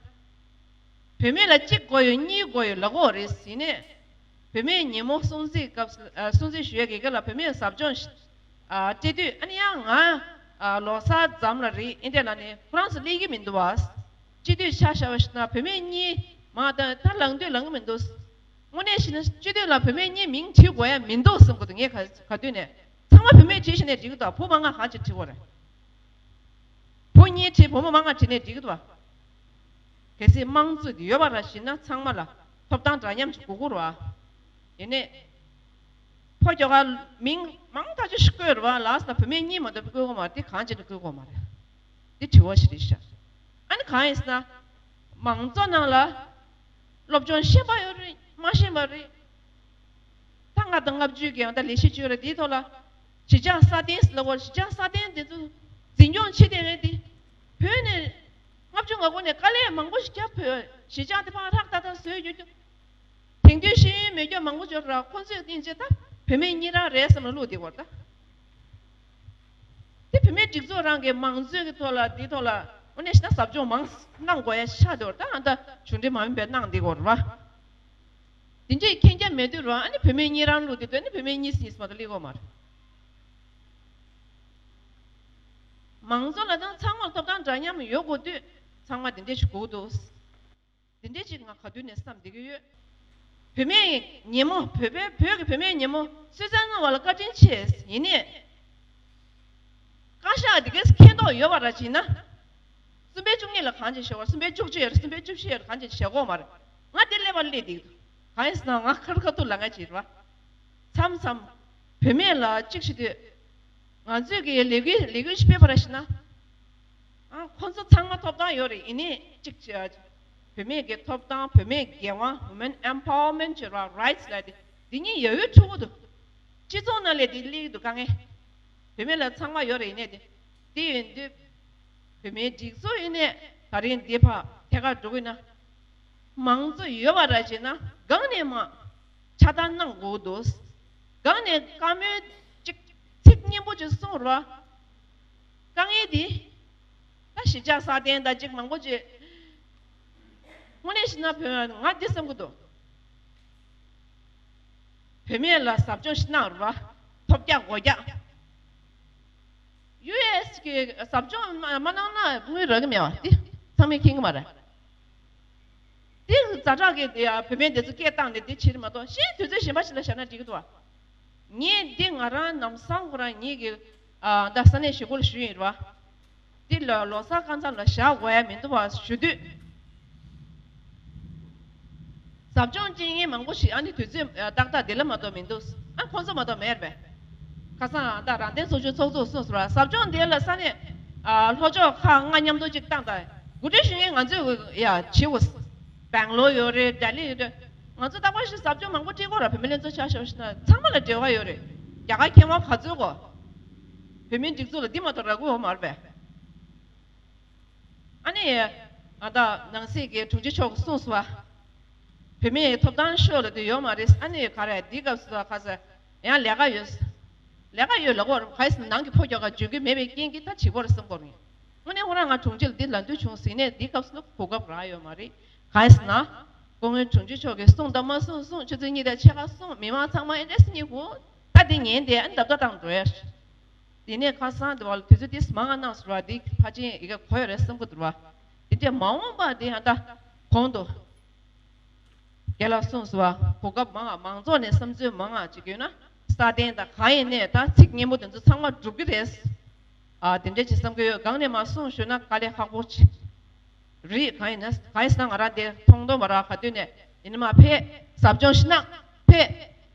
བུད་མེད་ལ་གཅིག་དགོས་ཡོད། གཉིས་དགོས་ཡོད་ལབ་ཀྱི་ཡོད་རེད་ཟེར་ནས། བུད་མེད་ཉིན་མོ་སྲུང་བརྩིའི་སྐབས་སུ་ཨ་སྲུང་བརྩི་ཞུ་ཡས་ཀྱི་སྐབས་ལ་བུད་མེད་ཟབ་སྦྱོང་ཞིག་ཨ་སྤྲད་དུས་ཨ་ནི་ཡང་ང་ཨ་ལོ་གསར་མཚམས་ལ་རེད་ཨེ་འདྲས་ལབ་ནས་ཁོ་རང་ཚོ་སླེབས་ཀྱི་མི་འདུག་བ། སྤྱི་འཐུས་ཆ་བཞག་པ་ཞིག་ན་བུད་མེད་གཉིས་མ་ད་ད་ལངས་དུས་ལངས་ཀྱི་མི་འདུག་དངོས་གནས་བྱས་ན་སྤྱི་འཐུས་ལ་བུད་མེད་གཉིས་མིང་བྲིས་དགོས་ཡ་མི་འདུག་བསམ་གྱི་འདུག་ངས་ག་ག་དུས་ནས་ཚང་མ་བུད་མེད་བྲིས་བྱས་ནས་འགྲིག་གི་འདུག་བུ་མང་ང་གང་ཅིག་བྲིས་དགོས་རེད། བུ་གཉིས་བྲིས་བུ་མོ་མང་ང་བྲིས་ནས་འགྲིག་གི་འདུག་བ། གལ་སྲིད་དམངས་གཙོ་ཡོད་པ་ར་བྱས་ན་ཚང་མ་ལ་ཐོབ་ཐང་འདྲ་མཉམ་ཞིག་དགོས་ཀྱི་རེད་བ། ཡིན་ནའི། ཕོ་ཁྱོ་ག་མིང་མང་ཐག་ཆོད་ཞིག་བཀོད་རེད་བ། ལགས་སོ་ན་བུད་མེད་གཉིས་མ་གཏོགས་བཀོད་དགོས་མ་རེད། དེ་གང་བྱས་ནས་བཀོད་དགོས་མ་རེད། འདི་དྲི་བ་ཞིག་རེད་ཤག་ཨ་ནི་གང་ཡིན་ཟེར་ན། མང་གཙོ་ནང་ལ་སློབ་སྦྱོང་ཤེས་པ་ཡོད་རེད་མ་ཤེས་པ་རེད། ད་ལྔ་དང་ལྔ་བཅུའི་གི་ཡང་ད་ལས་གཞི་བཅོས་རེད། དེའི་ཐོག་ལ་གཞིས་ཆགས་སྲ་བརྟན་ཟེར་ལབ་པ། གཞིས་ཆགས་སྲ་བརྟན་དེ་ཚོ་འཛིན་སྐྱོང་བྱེད་བསྡད་མཁན་དེ་བོད་ནས་ལྔ་བཅུ་ང་དགུ་ནས་དཀའ་ལས་མང་པོ་ཞིག་བརྒྱབ། བོད་གཞིས་ཆགས་དེ་ཕར་ཧྲག་ཏག་ཏག་བཟོས་ཡོད་དུས། དེང་དུས་ཤེས་ཡོན་མེད་མཁན་མང་པོ་ཅིག་ཡོད་ར། ཁོང་ཚོས་སྟེང་ཆེ་ད་བུད་མེད་གཉིས་རང་རེད་བསམ་ལ་བླུགས་བསྡད་ཀྱི་ཡོད་རེད་ད། དེ་བུད་མེད་སྒྲིག་འཛུགས་རང་གི་མང་གཙོའི་གི་ཐོག་ལ་འདིའི་ཐོག་ལ་དངོས་གནས་བྱས་ན་ཟབ་སྦྱོང་མང་གནང་དགོས་ཡ་ཆགས་བསྡད་ཡོད་རེད་ད། ཨ་ད་གཞུང་འབྲེལ་མ་ཡིན་པའི་གནང་བསྡད་ཀྱི་ཡོད་རེད་བ། དེ་འདྲའི་མཁྱེན་རྒྱ་མེད་དུས་ར་ཨ་ནི་བུད་མེད་གཉིས་རང་བླུགས་བསྡད་དུས་ཨ་ནི་བུད་མེད་གཉིས་ཟེར་མ་གཏོགས་སླེབས་ཀྱི་ཡོད་མ་རེད། མང་གཙོ་ལ་ད་ཚང་མར་ཐོབ་ཐང་འདྲ་མཉམ་ཡོད་དགོས་དུས་ཚང་མ་དེ་འདྲས་ཞིག་དགོས་འདུག་དེ་འདྲས་ཅིག་ང་ག་དུས་ནས་བསམ་བསྡད་ཀྱི་ཡོད། བུད་མེད་ཉིན་མོ། བོད་པའི་བོད་ཀྱི་བུད་མེད་ཉིན་མོ་སྲོལ་རྒྱུན་གནང་བ་ལ་བཀའ་དྲིན་ཆེ། ཡིན་ནའི་བཀའ་ཤག་འདི་གས་མཁྱེན་རྟོགས་ཡོད་པ་ར་བྱས་ན། གསུམ་པའི་བཅུ་གཉིས་ལ་གང་ཅིག་བྱེད་དགོས། གསུམ་པའི་བཅུ་གཅིག་ཡོད་རེད། གསུམ་པའི་བཅུ་བཞི་ཡོད་རེད། གང་ཅིག་བྱེད་དགོས་མ་རེད། ང་དེ་སླེབས་པ་སླེབས་བསྡད་ཀྱི་འདུག་གང་ཡིན་ཟེར་ན་ང་ཁ་རི་ཁ་ཐུག་ལ་ང་བྱེད་རེད་བ། མཚམས་མཚམས་བུད་མེད་ལ་གཅིག་བྱེད་དུས། ང་ཚོས་ཀྱི་ལས་འགུལ་ལས་འགུལ་ཞིག་སྤེལ་བ་ར་བྱས་ན། ཨ་ཁོང་ཚོ་ཚང་མ་ཐོབ་ཐང་ཡོད་རེད། ཡིན་ནའི་གཅིག་བྱས། བུད་མེད་ཀྱི་ཐོབ་ཐང་། བུད་མེད་འགན་དབང་། Women Empowerment བྱས་ར། Rights ལབ་དེ་འདི་གཉིས་ཡ་ཡུལ་འཁྲུག་གི་འདུག་སྤྱི་ཚོགས་ནང་ལས་དེ་སླེབས་ཀྱི་འདུག་དཀའ་ངལ། བུད་མེད་ལ་ཚང་མ་ཡོད་རེད། ཡིན་ནའི་དེ་དེ་ཡིན་དུས་བུད་མེད་སྒྲིག་འཛུགས་ཡིན་ནའི་ད་རིང་འདི་ཕར་ཐད་ཀར་འགྲོ་གི་ཡིན་ན། མང་གཙོ་ཡོད་པ་ར་བྱས་ན་སྒང་ནས་མ་ཕྱག་བསྟར་གནང་དགོས་འདུག་སྒང་ནས་བཀའ་མོལ་ཅི་ སྙན་པོ་ཅིག་གསུངས་རེད་བ། དཀའ་ངལ་འདི། ད་གཞིས་ཆགས་སྲ་བརྟན་དང་ཅིག་མང་པོ་ཅིག་དངོས་གནས་བཤད་ན་བོད་ང་འདི་བསམ་གྱི་འདུག་བུད་མེད་ལ་ཟབ་སྦྱོང་ཞིག་གནང་རེད་བ། ཐོབ་རྒྱག་སྒོ་རྒྱག་ཡུ་ཨེ་སི་གི་ཟབ་སྦྱོང་མ་མ་གནང་ན་དངུལ་རག་གི་མེད་བ་འདི་ཚང་མས་མཁྱེན་གྱི་མ་རེད། འདི་ཛ་དྲག་གི་འདི་ཡ་བུད་མེད་འདི་ཚོ་སྐད་བཏང་ནས་འདི་བྱེད་མ་གཏོགས་གཞན་དུས་ཚོད་གཞན་པ་ཞིག་ལ་བཞག་ན་འགྲིག་གི་འདུག་བ། ངས་འདི་ང་རང་ནམ་སང་ཁོ་རང་ངེད་ཀྱི་ཨ་ད་ས་གནས་གཞིས་ཁོག་ལ་ཞུས་ཡིན་རེད་བ། འདི་ལ་ལོ་གསར་ཁ་སང་ལ་བཞག་དགོས་ཡ་མི་འདུག་བ་ཞུ་དུས། ཟབ་སྦྱོང་བྱེད་མཁན་མང་པོ་ཞིག་ཨ་ནི་དུས་ཚོད་ཨ་ཏག་ཏག་འདི་ལ་མ་གཏོགས་མི་འདུག་ཨ་ཁོང་ཚོ་མ་གཏོགས་མེད་རེད་པས། ཁ་སང་ད་རང་བདེན་ཚོགས་ཆུང་ཚོགས་གཙོས་གསུངས་སོང་ར། ཟབ་སྦྱོང་འདི་ལ་ས་གནས་ཨ་ལྷོ་ཕྱོགས་ཁག་ལྔ་མཉམ་དུ་གཅིག་བཏང་དང་། གོ་སྒྲིག་ཞུ་མཁན་ང་ཚོས་ཡ་བྱེད་དགོས། སྦེང་ལོར་ཡོད་རེད། ལྡི་ལི་ཡོད་རེད། ང་ཚོ་རྟག་པར་ཞིག་ཟབ་སྦྱོང་མང་པོ་སྤྲད་དགོས་ར། བུད་མེད་ལྷན་ཚོགས་ཆ་བཞག་ཞིག་ན་ཚང་མ་ལ་འབྲེལ་བ་ཡོད་རེད། རྒྱ་གར་མཁས་དབང་ག་ཚོད་གོ་བུད་མེད་སྒྲིག་འཛུགས་ལ་འདི་མ་གཏོགས་རག་གི་ཡོད་མ་རེད་པས། ཨ་ནི། ཨ་ད་ནང་སྲིད་ཀྱི་དྲུང་ཆེ་མཆོག་གིས་གསུངས་སོང་བ། བུད་མེད་ཐོབ་ཐང་ཤོར་ལ་དེ་ཡོད་མ་རེད། ཨ་ནི་ག་རེ་འདི་སྐབས་སུ་ཁ་ས་ཡང་ལས་ཀ་ཡོད། ལས་ཀ་ཡོད་ལ་གོ་ག་ཡིས་ནང་གི་ཕོ་རྒྱག་ག་འཇོན་གི་མེད་པའི་རྐྱེན་གྱིས་ད་བྱིས་པོར་སེམས་ཁོར་ཡིན། དངོས་གནས་ཁོ་རང་ང་དྲུང་ཆེ་ལ་འདི་ལབ་འདོད་བྱུང་ཟིན་ནས་འདི་སྐབས་སུ་གོ་སྐབས་རག་ཡོད་མ་རེད། ག་ཡིས་ན། སྐུ་ངོ་དྲུང་ཆེ་མཆོག་གིས་གསུངས་དང་མ་གསུངས་གསུངས་ཆུ་ཚོད་གཉིས་དང་ཕྱེད་ཀ་གསུངས་མི་མང་ཚང་མ་ཨེ་འདྲས་སེ་གཉིད་ཁུག་ད་འདི་ཉན་དེ་ཨ་ནི་འདབ་ཆགས་བཏང་འགྲོ་ཡ། དེ་ནས་ཁ་སང་དེ་བ་ལ་དུས་ཚོད་ཏིས་མང་ང་གནང་སོང་བ། དེ་ཕལ་ཆེར་ཡི་གེ་གོ་ཡོད་རེད་བསམ་གི་འདུག་བ། དེ་འདྲས་མ་འོངས་པ་དེ་ཧ་ད་གོང་དུ་རྒན་ལགས་གསུངས་སོང་བ། གོ་སྐབས་མང་ང་མང་ཚོགས་ནས་བསམ་ཚུལ་མང་ང་ཅིག་ཡོད་ན་སྲ་བརྟན་དང་གང་ཡིན་ནས་ད་ཚིག་སྙན་པོ་དེ་ཚོ་ཚང་མ་འགྲུབ་གི་རེད། ཨ་དེ་འདྲས་ཅིག་བསམ་གི་ཡོད། གང་ནས་མ་གསུངས་ཞུས་ན་དཀའ་ལས་ཁག་པོ་ཅིག་རེད། གང་ཡིན་ན་གང་ཡིན་ཟེར་ན་ང་རང་དེ་མཐོང་མཐོང་བ་ར་ག་དུས་ནས་ཡིན་ན་མ་ཕེ་ཟབ་སྦྱོང་ཞིག་གནང་ཕེ་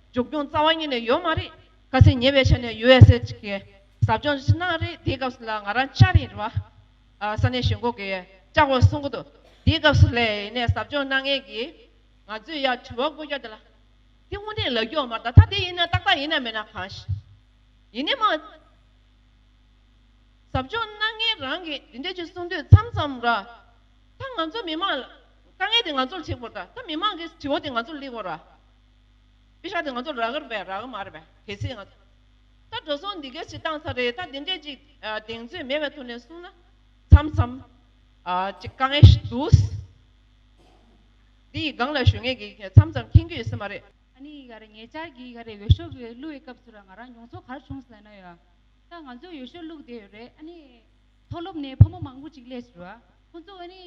མཇུག་སྐྱོང་རྩ་བ་ཉིད་ནས་ཡོད་མ་རེད། ཁ་སང་ཉེ་བའི་ཆ་ནས་ཡུ་ཨེས་ཨེ་གི་ཟབ་སྦྱོང་ཞིག་གནང་རེད། དེའི་སྐབས་སུ་ལ་ང་རང་བཅར་ཡིན་རེད་བ། ཨ་ས་གནས་གཞུང་གོ་གི་བཅར་དགོས་གསུང་གི་འདུག་དེའི་སྐབས་སུ་ལས་ཡིན་ནས་ཟབ་སྦྱོང་གནང་མཁན་གྱིས་ང་ཚོས་ཡ་དྲི་བ་བཀོད་རྒྱ་དེ་ལ་དེ་དངོས་གནས་ལབ་རྒྱུ་ཡོད་མ་རེད། ད་ད་དེ་ཡིན་ན་ཏག་ཏག་ཡིན་ན་མེད་ན་གང་ཞིག་ཡིན་ནས་མ། ཟབ་སྦྱོང་གནང་མཁན་རང་གིས་འདི་འདྲས་ཅིག་གསུང་དུས་མཚམས་མཚམས་ར། ད་ང་ཚོ་མི་མང་ལ་དཀའ་ངལ་དེ་ང་ཚོར་འཕྲད་དགོས་ར། ད་མི་མང་གི་དྲི་བ་དེ་ང་ཚོར་སླེབས་དགོས་ར། པེ་ཤག་དེ་ང་ཚོར་རག་གི་རེད་པས་རག་གི་མ་རེད་པས་གལ་སྲིད་ང་ཚོ། ད་འགྲོ་སོང་འདི་གས་ཅིག་བཏང་ཚར་རེད། ད་འདི་འདྲས་ཅིག་གདེང་ཚོད་མེད་པའི་ཐོག་ནས་གསུངས་ན་མཚམས་མཚམས་ཅིག་དཀའ་ངལ་ཞིག་འདུག་འདི་ཡི་སྒང་ལ་ཞུ་མཁན་གྱི་མཚམས་མཚམས་མཁྱེན་གྱི་ཡོད་ས་མ་རེད། ཨ་ནི་ག་རེ་ཉེ་ཆར་གྱི་ག་རེ་འོས་ཤོག་གི་བླུགས་པའི་སྐབས་སུ་ར་ང་རང་མྱོང་ཚོར་ག་རེ་བྱུང་ཟེར་ན་ཡ། ད་ང་ཚོ་འོས་ཤོག་བླུགས་བསྡད་ཡོད་རེད། ཨ་ནི་མཐོ་སློབ་ནས་ཕོ་མོ་མང་པོ་ཅིག་སླེབས་སོང་ར། ཁོང་ཚོ་ཨ་ནི་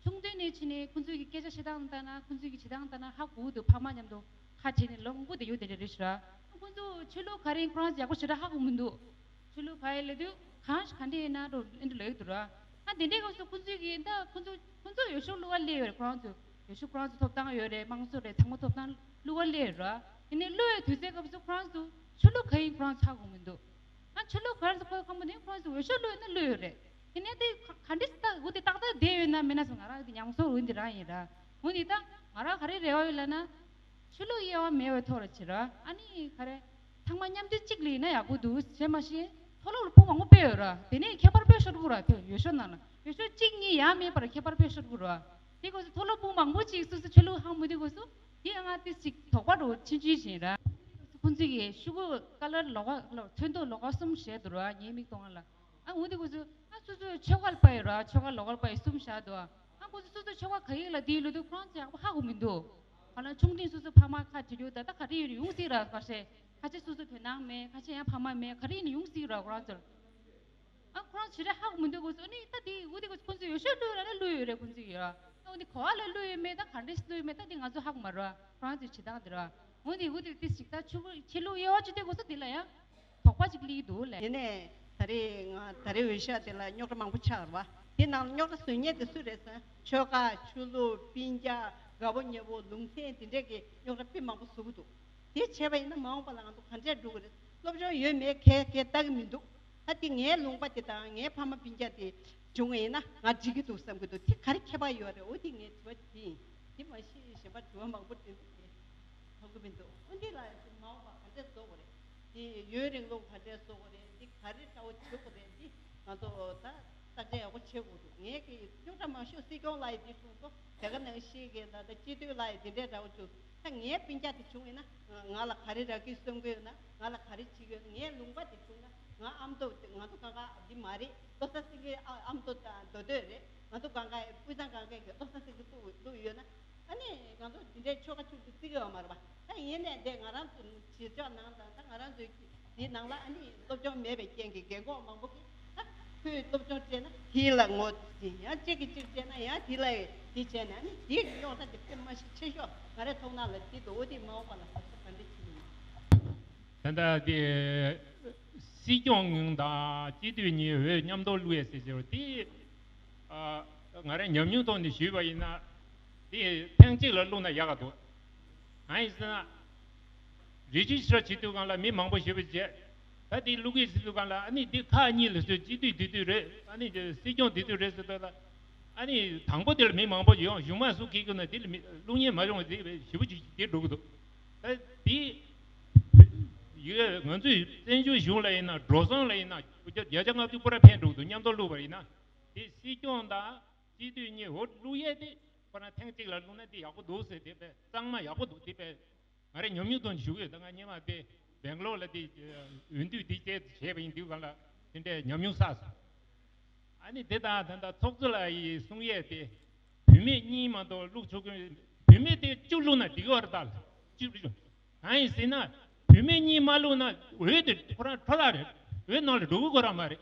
ཆུང་དུས་ནས་ཕྱིན་ནས་ཁོང་ཚོའི་གི་སྐད་ཆ་བཤད་སྟངས་ལྟ་ན་ཁོང་ཚོའི་གི་བྱེད་སྟངས་ལྟ་ན་ཧ་གོ་གི་འདུག་ཕ་མ་མཉམ་དུ་ཁ་བྲལ་ནས་ལོ་མང་པོ་བསྡད་ཡོད་དེ་འདྲ་རེད་ཤག་ར། ཁོང་ཚོ་ཆོས་ལུགས་ག་རེ་ཁོ་རང་ཚོ་ཡག་པོ་ཞེ་དྲག་ཧ་གོ་མི་འདུག་ཆོས་ལུགས་ག་རེ་ལབ་དུས་གང་ཞིག་ག་འདྲ་ཡིན་ན་འགྲོ་ཨེ་འགྲོ་ལབ་ཀྱི་འདུག་ར། ཨ་དེ་འདྲའི་སྐབས་སུ་ཁོང་ཚོའི་གི་ད་ཁོང་ཚོ་ཁོང་ཚོ་འོས་ཤོག་བླུགས་པ་སླེབས་ཡོད་རེད། ཁོ་རང་ཚོ་འོས་ཤོག་ཁོ་རང་ཚོ་ཐོབ་ཐང་ཡོད་རེད། དམངས་གཙོ་རེད། ཚང་མ་ཐོབ་ཐང་བླུགས་པ་སླེབས་ཡོད་ར། དེ་ནས་བླུགས་པའི་དུས་ཚོད་སྐབས་སུ་ཁོ་རང་ཚོ་ཆོས་ལུགས་ག་ཡིན་ཁོ་རང་ཚོ་ཧ་གོ་མི་འདུག་ཨ་ཆོས་ལུགས་ག་རེ་ཟེར་ཁོའི་ཁ་མོ་ནི་ཁོ་རང་ཚོ་འོས་ཤོག་བླུགས་ཡོད་ན་བླུགས་ཡོད་རེད། དེ་ནས་དེ་ག་ག་འདྲས་སེ་ད་འོ་དེ་ཏག་ཏག་བསྡད་ཡོད་ན་མེད་ན་ཟེར་ང་རང་དེ་ཉམས་གསོ་འོ་འདི་རང་ཡིན་ར། འོ་འདི་ད་ང་རང་ག་རེ་རེ་བ་ཡོད་ལབ་ན། ཆོས་ལུགས་དབྱེ་བ་མེད་པའི་ཐོག་ལ་བྱེད་ར། ཨ་ནི་ག་རེ། ཚང་མ་མཉམ་འབྲེལ་གཅིག་ལ་ཡིན་ན་ཡག་པོ་འདུག་བྱས་མ་ཤེས། མཐོ་སློབ་ལ་ཕྲུ་གུ་མང་པོ་སྤེལ་ཡོད་ར། དེ་ནས་ཁྱད་པར་དཔེ་ཤོར་གི་ར། དེ་འོས་ཤོག་ནང་ལ་འོས་ཤོག་གཅིག་གཉིས་ཡང་མེད་པར་ཁྱད་པར་དཔེ་ཤོར་གི་ར། དེ་སྐབས་སུ་མཐོ་སློབ་ཕྲུ་གུ་མང་པོ་ཅིག་སོ་སོ་ཆོས་ལུགས་ཧ་གོ་མི་འདུག་སྐབས་སུ། དེ་ཡང་ང་ཏིས་ཅིག་དོགས་པ་འདྲ་ཕྱིན་ཅི་བྱས་ར། ཁོང་ཚོ་གི་ཤོག་གུ་ཀ་ལར་ལོགས་ཀ་ཚོན་མདོག་ལོགས་ཀ་གསུམ་བཞག་འདུག་ར། ངའི་མིག་མཐོང་ལ། ཨ་འོ་དེ་སྐབས་སུ་ཨ་སོ་སོའི་ཆོལ་ཁ་ལ་དཔག་ཡོད་ར། ཆོལ་ཁ་ལོགས་ཀ་ལ་དཔག་ཡོད་གསུམ་བཞག་འདུག་ཨ་ཁོང་ཚོ་སོ་སོའི་ཆོལ་ཁ་ག་ཡིག་ལ་དེའི་ལོ་དུས་ཁོ་རང་ཚོ་ཡག་པོ་ཧ་གོ་མི་འདུག་ག་ལ་ཆུང་འབྲིང་སོ་སོ་ཕ་མ་ཁ་བྲིས་རྒྱུ་ད་ལྟ་ག་རེ་ཡིན་ཡོང་སྲིད་ར། ཁ་ཤས་ཁ་ཤས་སོ་སོ་དོ་སྣང་མེད། ཁ་ཤས་ཡང་ཕ་མ་མེད། ག་རེ་ཡིན་ཡོང་སྲིད་ར་ཁོ་རང་ཚོར། ཨ་ཁོ་རང་ཚོ་ཞེ་དྲག་ཧ་གོ་མི་འདུག་གོ་སོ་ནི་ད་དེ་འུ་དེ་གོ་ཁོང་ཚོ་འོས་ཤོག་བླུགས་ཡོད་ན་བླུགས་ཡོད་རེད་ཁོང་ཚོ་ཡོད་ར། ཨ་འུ་དེ་ག་བ་ལ་བླུགས་ཡོད་མེད་ད་ག་འདྲས་བླུགས་ཡོད་མེད་ད་དེ་ང་ཚོ་ཧ་གོ་མ་ར། ཁོ་རང་ཚོའི་བྱེད་སྟངས་དེ་ར། འོ་དེ་འུ་དེ་དེ་ཞིག་ད་ཆུ་ཆོས་ལུགས་དབྱེ་བ་ཅི་སྟེ་གོ་སོ་དེ་ལ་ཡང་དོགས་པ་ཅིག་སླེབས་ཀྱི་འདུག་ལེ། ཡིན་ནའི་ད་རེས་ང་ད་རེས་འོས་ཤོག་དེ་ལ་རྙོག་དྲ་མང་པོ་ཆགས་རེད་བ། དེ་ནང་ལ་རྙོག་དྲ་བཟོ་མཁན་དེ་སུ་རེད་ཟེར་ན་ཆོལ་ཁ་ཆོས་ལུགས་སྤུན་ཀྱག་དགའ་པོ་ཉེ་པོ་ལུང་ཚན་དེ་འདྲས་ཀྱི་རྙོག་དྲ་དཔེ་མང་པོ་བཟོ་གི་འདུག་དེ་བྱས་པ་ཡིན་ན་མ་འོངས་པ་ལ་ང་ཚོ་ག་འདྲས་འགྲོ་གི་རེད། སློབ་སྦྱོང་ཡོད་མེད་གས་གས་ལྟ་གི་མི་འདུག་ད་དེ་ངའི་ལུང་པ་དེ་དང་ངའི་ཕ་མ་སྤུན་ཀྱག་དེ་བྱུང་བ་ཡིན་ན་ང་འགྲིག་གི་འདུག་བསམ་གི་འདུག་དེ་ག་རེ་ཁྱད་པར་ཡོད་རེད། འོ་དེ་ངའི་དྲི་བ་དེ་ཡིན། དེ་མ་གཞི་གཞན་པ་དྲི་བ་མང་པོ་འདྲི་འདུག་དེ་མཐོང་གི་མི་འདུག་འོ་འདི་ལ་མ་འོངས་པ་ག་འདྲས་བཟོ་དགོས་རེད། དེ་ཡུན་རིང་ལུགས་ག་འདྲས་བཟོ་དགོས་རེད། འདི་ག་རེ་འདྲ་བོ་བྱེད་དགོས་རེད། འདི་ང་ཚོ་ད་བརྟག་དཔྱད་ཡག་པོ་བྱེད་དགོས་འདུག་ངས་ཀྱི་རྙོག་དྲ་མང་ཤོས་སྲིད་སྐྱོང་ལ་ཡི་འདི་བྱུང་སོང་། དེ་ག་ནང་བཞིན་གྱི་ད་ལྟ་སྤྱི་འཐུས་ལ་ཡི་འདི་འདྲས་འདྲ་བོ་བྱུང་། ད་ངའི་སྤུན་ཀྱག་དེ་བྱུང་ཡིན་ན་ང་ལ་ག་རེ་རག་གི་གསུང་གི་ཡོད་ན། ང་ལ་ག་རེ་བྱེད་ཀྱི་ཡོད་ན། ངའི་ལུང་པ་དེ་བྱུང་ན་ ང་ཨ་མདོ་ང་ཚོ་གང་ག་འདི་མ་རེད། བློ་བཟང་སེང་གེ་ཨ་ཨ་མདོ་དང་མདོ་སྟོད་རེད། ང་ཚོ་གང་ག་དབུས་གཙང་གང་ག་གི་བློ་བཟང་སེང་གེ་བླུགས་བླུགས་ཡོད་ན། ཨ་ནི་ང་ཚོ་འདི་འདྲའི་ཆོལ་ཁ་ཆོས་ལུགས་བརྩི་གི་ཡོད་མ་རེད་པ། ད་ཡིན་ནའི་འདི་ང་རང་ཚོ་བྱེད་ཕྱོགས་ནང་དང་ད་ང་རང་ཚོའི་འདི་ནང་ལ་ཨ་ནི་སློབ་སྦྱོང་མེད་པའི་རྐྱེན་གྱིས་རྒན་གོག་མང་པོ་གིས་ད་ཁོས་སློབ་སྦྱོང་བྱས་ན་དེ་ལ་ངོ་ཡང་གཅིག་གིས་གཅིག་བྱས་ན་ཡང་དེ་ལ་དེ་བྱས་ན་ཨ་ནི་དེ་གི་རྙོག་དྲ་དེ་དཔེ་མ་ཞིག་ཆེ་ཤོས་ང་རའི་ཐོག་ནང་ལ་དེ་འདུག་འོ་དེ་མ་འོངས་པ་ལ་ད་ལྟ་ག་འདྲ་བྱེད་ཀྱི་ཡིན། ད་ལྟ་དེ་སྲིད་སྐྱོང་དང་སྤྱི་འཐུས་གཉིས་འོས་མཉམ་དུ་བླུགས་ཡས་ཟེར་གྱི་ཡོད་དེ། ཨ། ང་རང་ཉམས་མྱོང་ཐོག་ནས་ཞུས་པ་ཡིན་ན། དེ་ཐེངས་གཅིག་ལ་བླུགས་ན་ཡག་ག་འདུག་གང་ཡིན་ཟེར་ན། རི་ཇི་སི་ཊར་བྱེད་དུས་སྒང་ལ་མི་མང་པོ་ཞེ་པོ་བྱས། ད་དེ་བླུགས་ཡས་ཟེར་དུས་སྒང་ལ་ཨ་ནི་དེ་ཁག་གཉིས་ལ་བཟོས་སྤྱི་འཐུས་དེ་དུས་རེད་ཨ་ནི་སྲིད་སྐྱོང་དེ་དུས་རེད་ཟེར་དུས་ལ། ཨ་ནི་དང་པོ་དེ་ལ་མི་མང་པོ་ཡོང་གཞུང་མང་སུ་འཁེལ་གྱི་ན་དེ་ལ་མི་བླུགས་ཉན་མ་ཡོང་བ་དེ་ཞེ་པོ་ཅིག་དེ་འགྲོ་གི་འདུག་ད་དེ་ཡོད་ང་ཚོའི་བཙན་བྱོལ་གཞུང་ལ་ཡིན་ན་འགྲོ་སོང་ལ་ཡིན་ན་བརྒྱ་ཆ་ལྔ་བཅུ་པུ་ར་ཕན་འགྲོ་གི་འདུག་མཉམ་དུ་བླུགས་པ་ཡིན་ན། དེ་སྲིད་སྐྱོང་དང་སྤྱི་འཐུས་གཉིས་འོ་བླུགས་ཡས་དེ་ཁོ་རང་ཐེངས་གཅིག་ལ་བླུགས་ན་དེ་ཡག་པོ་འདུག་ཟེར་དེ་དཔེ་གཙང་མ་ཡག་པོ་འདུག་དེ་དཔེ་ང་རའི་ཉམས་མྱོང་དོན་ཞུ་གི་ཡོད། ད་ང་སྔོན་མ་དེ་སྦེང་ལོར་ལ་དེ་འོས་བསྡུ་དེ་བྱས་བྱས་པ་ཡིན་དུས་གང་ལ་དེ་འདྲའི་ཉམས་མྱོང་བསགས་སོང་། ཨ་ནི་དེ་དང་ད་ལྟ་ཚོགས་གཙོ་ལགས་ཡིས་གསུང་ཡས་དེ་བུད་མེད་གཉིས་མ་གཏོགས་བླུགས་ཆོག་གི་བུད་མེད་དེ་བཅུ་བླུགས་ན་འགྲིག་གི་བར་ད་བཅུ་བཅུ། གང་ཡིན་ཟེར་ན་བུད་མེད་གཉིས་མ་བླུགས་ན་འོས་དེ་ཁོ་རང་འཕྲོ་བརླག་རེད། འོས་ནང་ལ་འགྲོ་གི་ཁོ་རང་མ་རེད།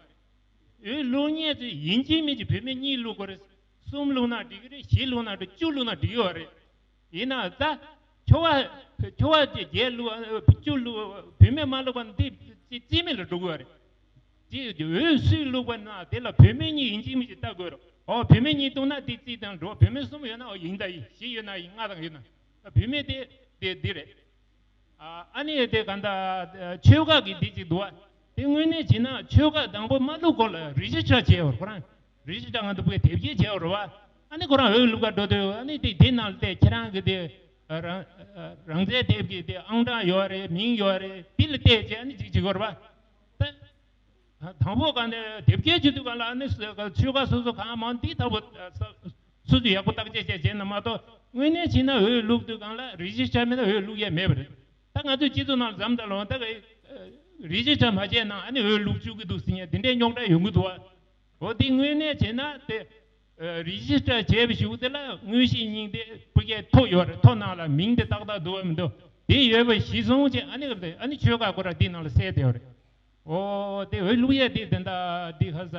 འོས་བླུགས་མཁན་ཚོས་ཡིན་གཅིག་མིན་གཅིག་བུད་མེད་གཉིས་བླུགས་དགོས་རེད། གསུམ་བླུགས་ན་འགྲིག་གི་རེད། བཞི་བླུགས་ན་འགྲིག་བཅུ་བླུགས་ན་འགྲིག་གི་རེད། ཡིན་ནའང་ད་ཆོལ་ཁ་ཆོལ་ཁ་བརྒྱད་བླུགས་བཅུ་བླུགས་བུད་མེད་མ་བླུགས་པ་འདི་རྩིས་མེད་ལ་འགྲོ་གི་རེད། དེ་འོས་སུས་བླུགས་པ་ན་དེ་ལ་བུད་མེད་གཉིས་ཡིན་གཅིག་མིན་གཅིག་ལྟ་དགོས་རེད། ཨོ་བུད་མེད་གཉིས་བླུགས་ན་དེ་རྩིས་དང་འགྲོ། བུད་མེད་གསུམ་ཡོད་ན་ཨོ་ཡིན་ད་ཡིན། བཞི་ཡོད་ན་ཡིན། ལྔ་དང་ཡོད་ན་བུད་མེད་དེ་དེ་འདི་རེད། ཨ་ཨ་ནི་དེ་ག་འདྲ་ཆོལ་ཁ་གི་འདི་ཅིག་འདུག་བ། དེ་དངོས་གནས་བྱས་ན་ཆོལ་ཁ་དང་པོ་མ་བླུགས་གོང་ལ་རི་ཇི་སི་ཊར་བྱས་ཡོད་རེད། ཁོ་རང་རི་ཇི་སི་ཊར་ང་ཚོ་བོད་དེབ་སྐྱེལ་བྱས་ཡོད་རེད་བ། ཨ་ནི་ཁོ་རང་འོས་བླུགས་ག་འགྲོ་དུས་ཨ་ནི་དེ་དེ་ནང་ལ་དེ་ཁྱེད་རང་གི་དེ་རང་རང་བཙན་དེབ་ཀྱི་དེ་ཨང་གྲངས་ཡོད་རེད། མིང་ཡོད་རེད། དེ་ལ་བལྟས་བྱས་ཨ་ནི་ཅིག་བྱེད་དགོས་རེད་བ། ད་དང་པོ་ག་ནས་དེབ་སྐྱེལ་བྱེད་དུས་ག་ལ་ཨ་ནི་ཆོལ་ཁ་སོ་སོ་གང་མང་འདི་ལྟ་བུ་སོ་སོས་ཡག་པོ་བརྟག་དཔྱད་བྱས་བྱས་ན་མ་གཏོགས་དངོས་གནས་བྱས་ན་འོས་བླུགས་དུས་གང་ལ་རི་ཇི་སི་ཊར་མེད་ན་འོས་བླུགས་ཡས་མེད་པ་རེད། ད་ང་ཚོའི་སྤྱི་ཚོགས་ནང་ལ་འཛོམས་ད་ལོ་ད་ག་རི་ཇི་སི་ཊར་མ་བྱས་ན་ཨ་ནི་འོས་བླུགས་བཅུག་གི་འདུག་ཟེར་ཉན་དེ་འདྲའི་རྙོག་དྲ་ཡོང་གི་འདུག་བ། འོ་དེ་དངོས་གནས་བྱས་ན་དེ་རི་ཇི་སི་ཊར་བྱས་པའི་གཞུག་དེ་ལ་དངོས་གཞི་སྙིང་དེ་སྤུ་རྒྱལ་ཐོ་ཡོད་རེད། ཐོ་ནང་ལ་མིང་དེ་ཏག་ཏག་འདུག་བ་མི་འདུག་དེ་ཡོད་པ་གཞི་བཟུང་བྱས་ཨ་ནི་ཨ་ནི་ཆོལ་ཁ་ཁོ་ར་དེ་ནང་ལ་གསལ་བསྡད་ཡོད་རེད། ཨོ་དེ་འོས་བླུགས་ཡས་དེ་དེ་འདྲ་འདི་ཧ་ས།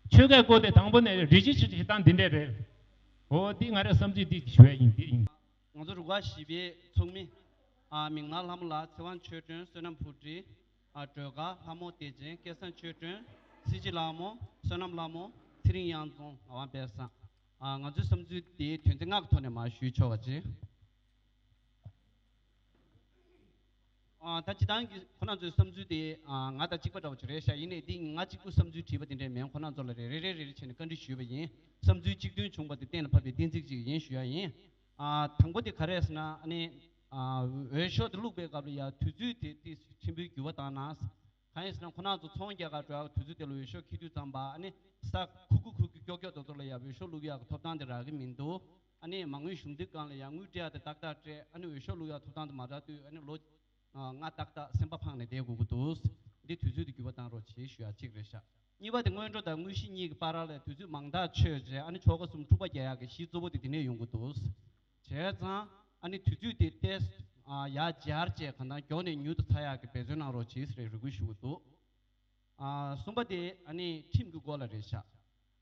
ཆོལ་ཁའི་སྐོར་དེ་དང་པོ་ནས་རི་ཇི་སི་ཊར་བྱེད་སྟངས་འདི་འདྲས་རེད། ཨོ་དེ་ང་རའི་བསམ་ཚུལ་འདི་ཞུ་ཡས་ཡིན། འདི་ཡིན། ང་ཚོ་རུ་ཁག་བཞི་པའི་ཚོགས་མི། ཨ་མིག་དམར་ལྷ་མོ་ལགས། ཚེ་དབང་ཆོས་སྒྲོན། བསོད་ནམས་ཕུར་སྒྲིག་ཨ་སྒྲོལ་དཀར། ལྷ་མོ་བདེ་ཆེན། སྐལ་བཟང་ཆོས་སྒྲོན། སྲིད་སྤྱི་ལྷ་མོ། བསོད་ནམས་ལྷ་མོ། ཚེ་རིང་གཡང་འཛོམས། ངག་དབང་དཔལ་བཟང་། ཨ་ང་ཚོའི་བསམ་ཚུལ་འདི་དོན་ཚན་ལྔ་གི་ཐོག་ནས་མར་ཞུས་ཆོག་ག་ཅིག་ཨ་ད་སྤྱིར་བཏང་གི་ཁོ་རང་ཚོའི་བསམ་ཚུལ་དེ་ཨ་ང་དང་གཅིག་པ་འདྲ་བོ་ཅིག་རེད་ཤག་ཡིན་ནའི་འདི་ང་གཅིག་པུ་བསམ་ཚུལ་བྲིས་པ་དེ་འདྲས་མིན། ཁོ་རང་ཚོ་ལ་རེ་རེ་རེ་རེ་བྱས་ནས་བཀའ་འདྲི་ཞུས་པ་ཡིན། བསམ་ཚུལ་གཅིག་མཐུན་བྱུང་པ་དེ་གཏན་ལ་ཕབ་པའི་གཏན་ཚིགས་ཅིག་ཡིན་ཞུ་ཡ་ཡིན། ཨ་དང་པོ་དེ་ག་རེ་ཟེར་ན་ཨ་ནི་ཨ་འོས་ཤོག་དེ་བླུགས་པའི་སྐབས་ལ་ཡ་དུས་ཚོད་དེ་ཏིག་ཕྲན་བུ་འགྱུར་བ་བཏང་ན། གང་ཡིན་ཟེར་ན་ཁོ་རང་ཚོ་ཚོང་རྒྱག་ག་འགྲོ་ཡག་དུས་ཚོད་དེ་ལ་འོས་ཤོག་འཁྱེར་དུས་ཙམ་པ་ཨ་ནི་ས་ཁུག་ཁུག་ཁུག་ཁུག་ཀྱོག་ཀྱོག་དེ་ཚོ་ལ་ཡ་འོས་ཤོག་བླུགས་ཡག་གི་ཐོབ་ཐང་དེ་རག་གི་མི་འདུག་ཨ་ནི་མ་དངུལ་གཞུང་འཛུགས་སྒང་ལ་ཡང་དངུལ་སྤྲད་ཡག་དེ་ཏག་ཏག་སྤྲད། ཨ་ནི་འོས་ཤོག་བླུགས་ཡག་ཐོབ་ཐང་དེ་མ་རག་དུས་ཨ་ནི་ལོ་ལྔ་ཏག་ཏག་སེམས་པ་ཕངས་ནས་བསྡད་དགོས་ཀྱི་འདུག་འདི་དུས་ཚོད་དེ་འགྱུར་བ་བཏང་རོགས་བྱེད་ཞུ་ཡག་གཅིག་རེད་ཤག་གཉིས་པ་དེ་སྔོན་འགྲོ་དང་དངོས་གཞི་གཉིས་ཀྱི་བར་ལ་དུས་ཚོད་མང་ཐག་ཆོད་རྗེས་ཨ་ནི་ཆོལ་ཁ་གསུམ་འཁྲུག་པ་རྒྱག་ཡག་གི་གཞི་གཙོ་བོ་དེ་དེ་ནས་ཡོང་གི་འདུག་བྱས་ཙང་ཨ་ནི་དུས་ཚོད་དེ་ཏོག་ཙམ་ཡར་སྦྱར་བྱས་གང་ལྟར་མགྱོགས་ནས་མྱུར་དུ་ཚར་ཡག་གི་འབད་བརྩོན་གནང་རོགས་བྱེད་ཟེར་རེ་སྐུལ་ཞུ་གི་འདུག་ཨ་གསུམ་པ་དེ་ཨ་ནི་ཁྲིམས་ཀྱི་སྐོར་ལ་རེད་ཤག་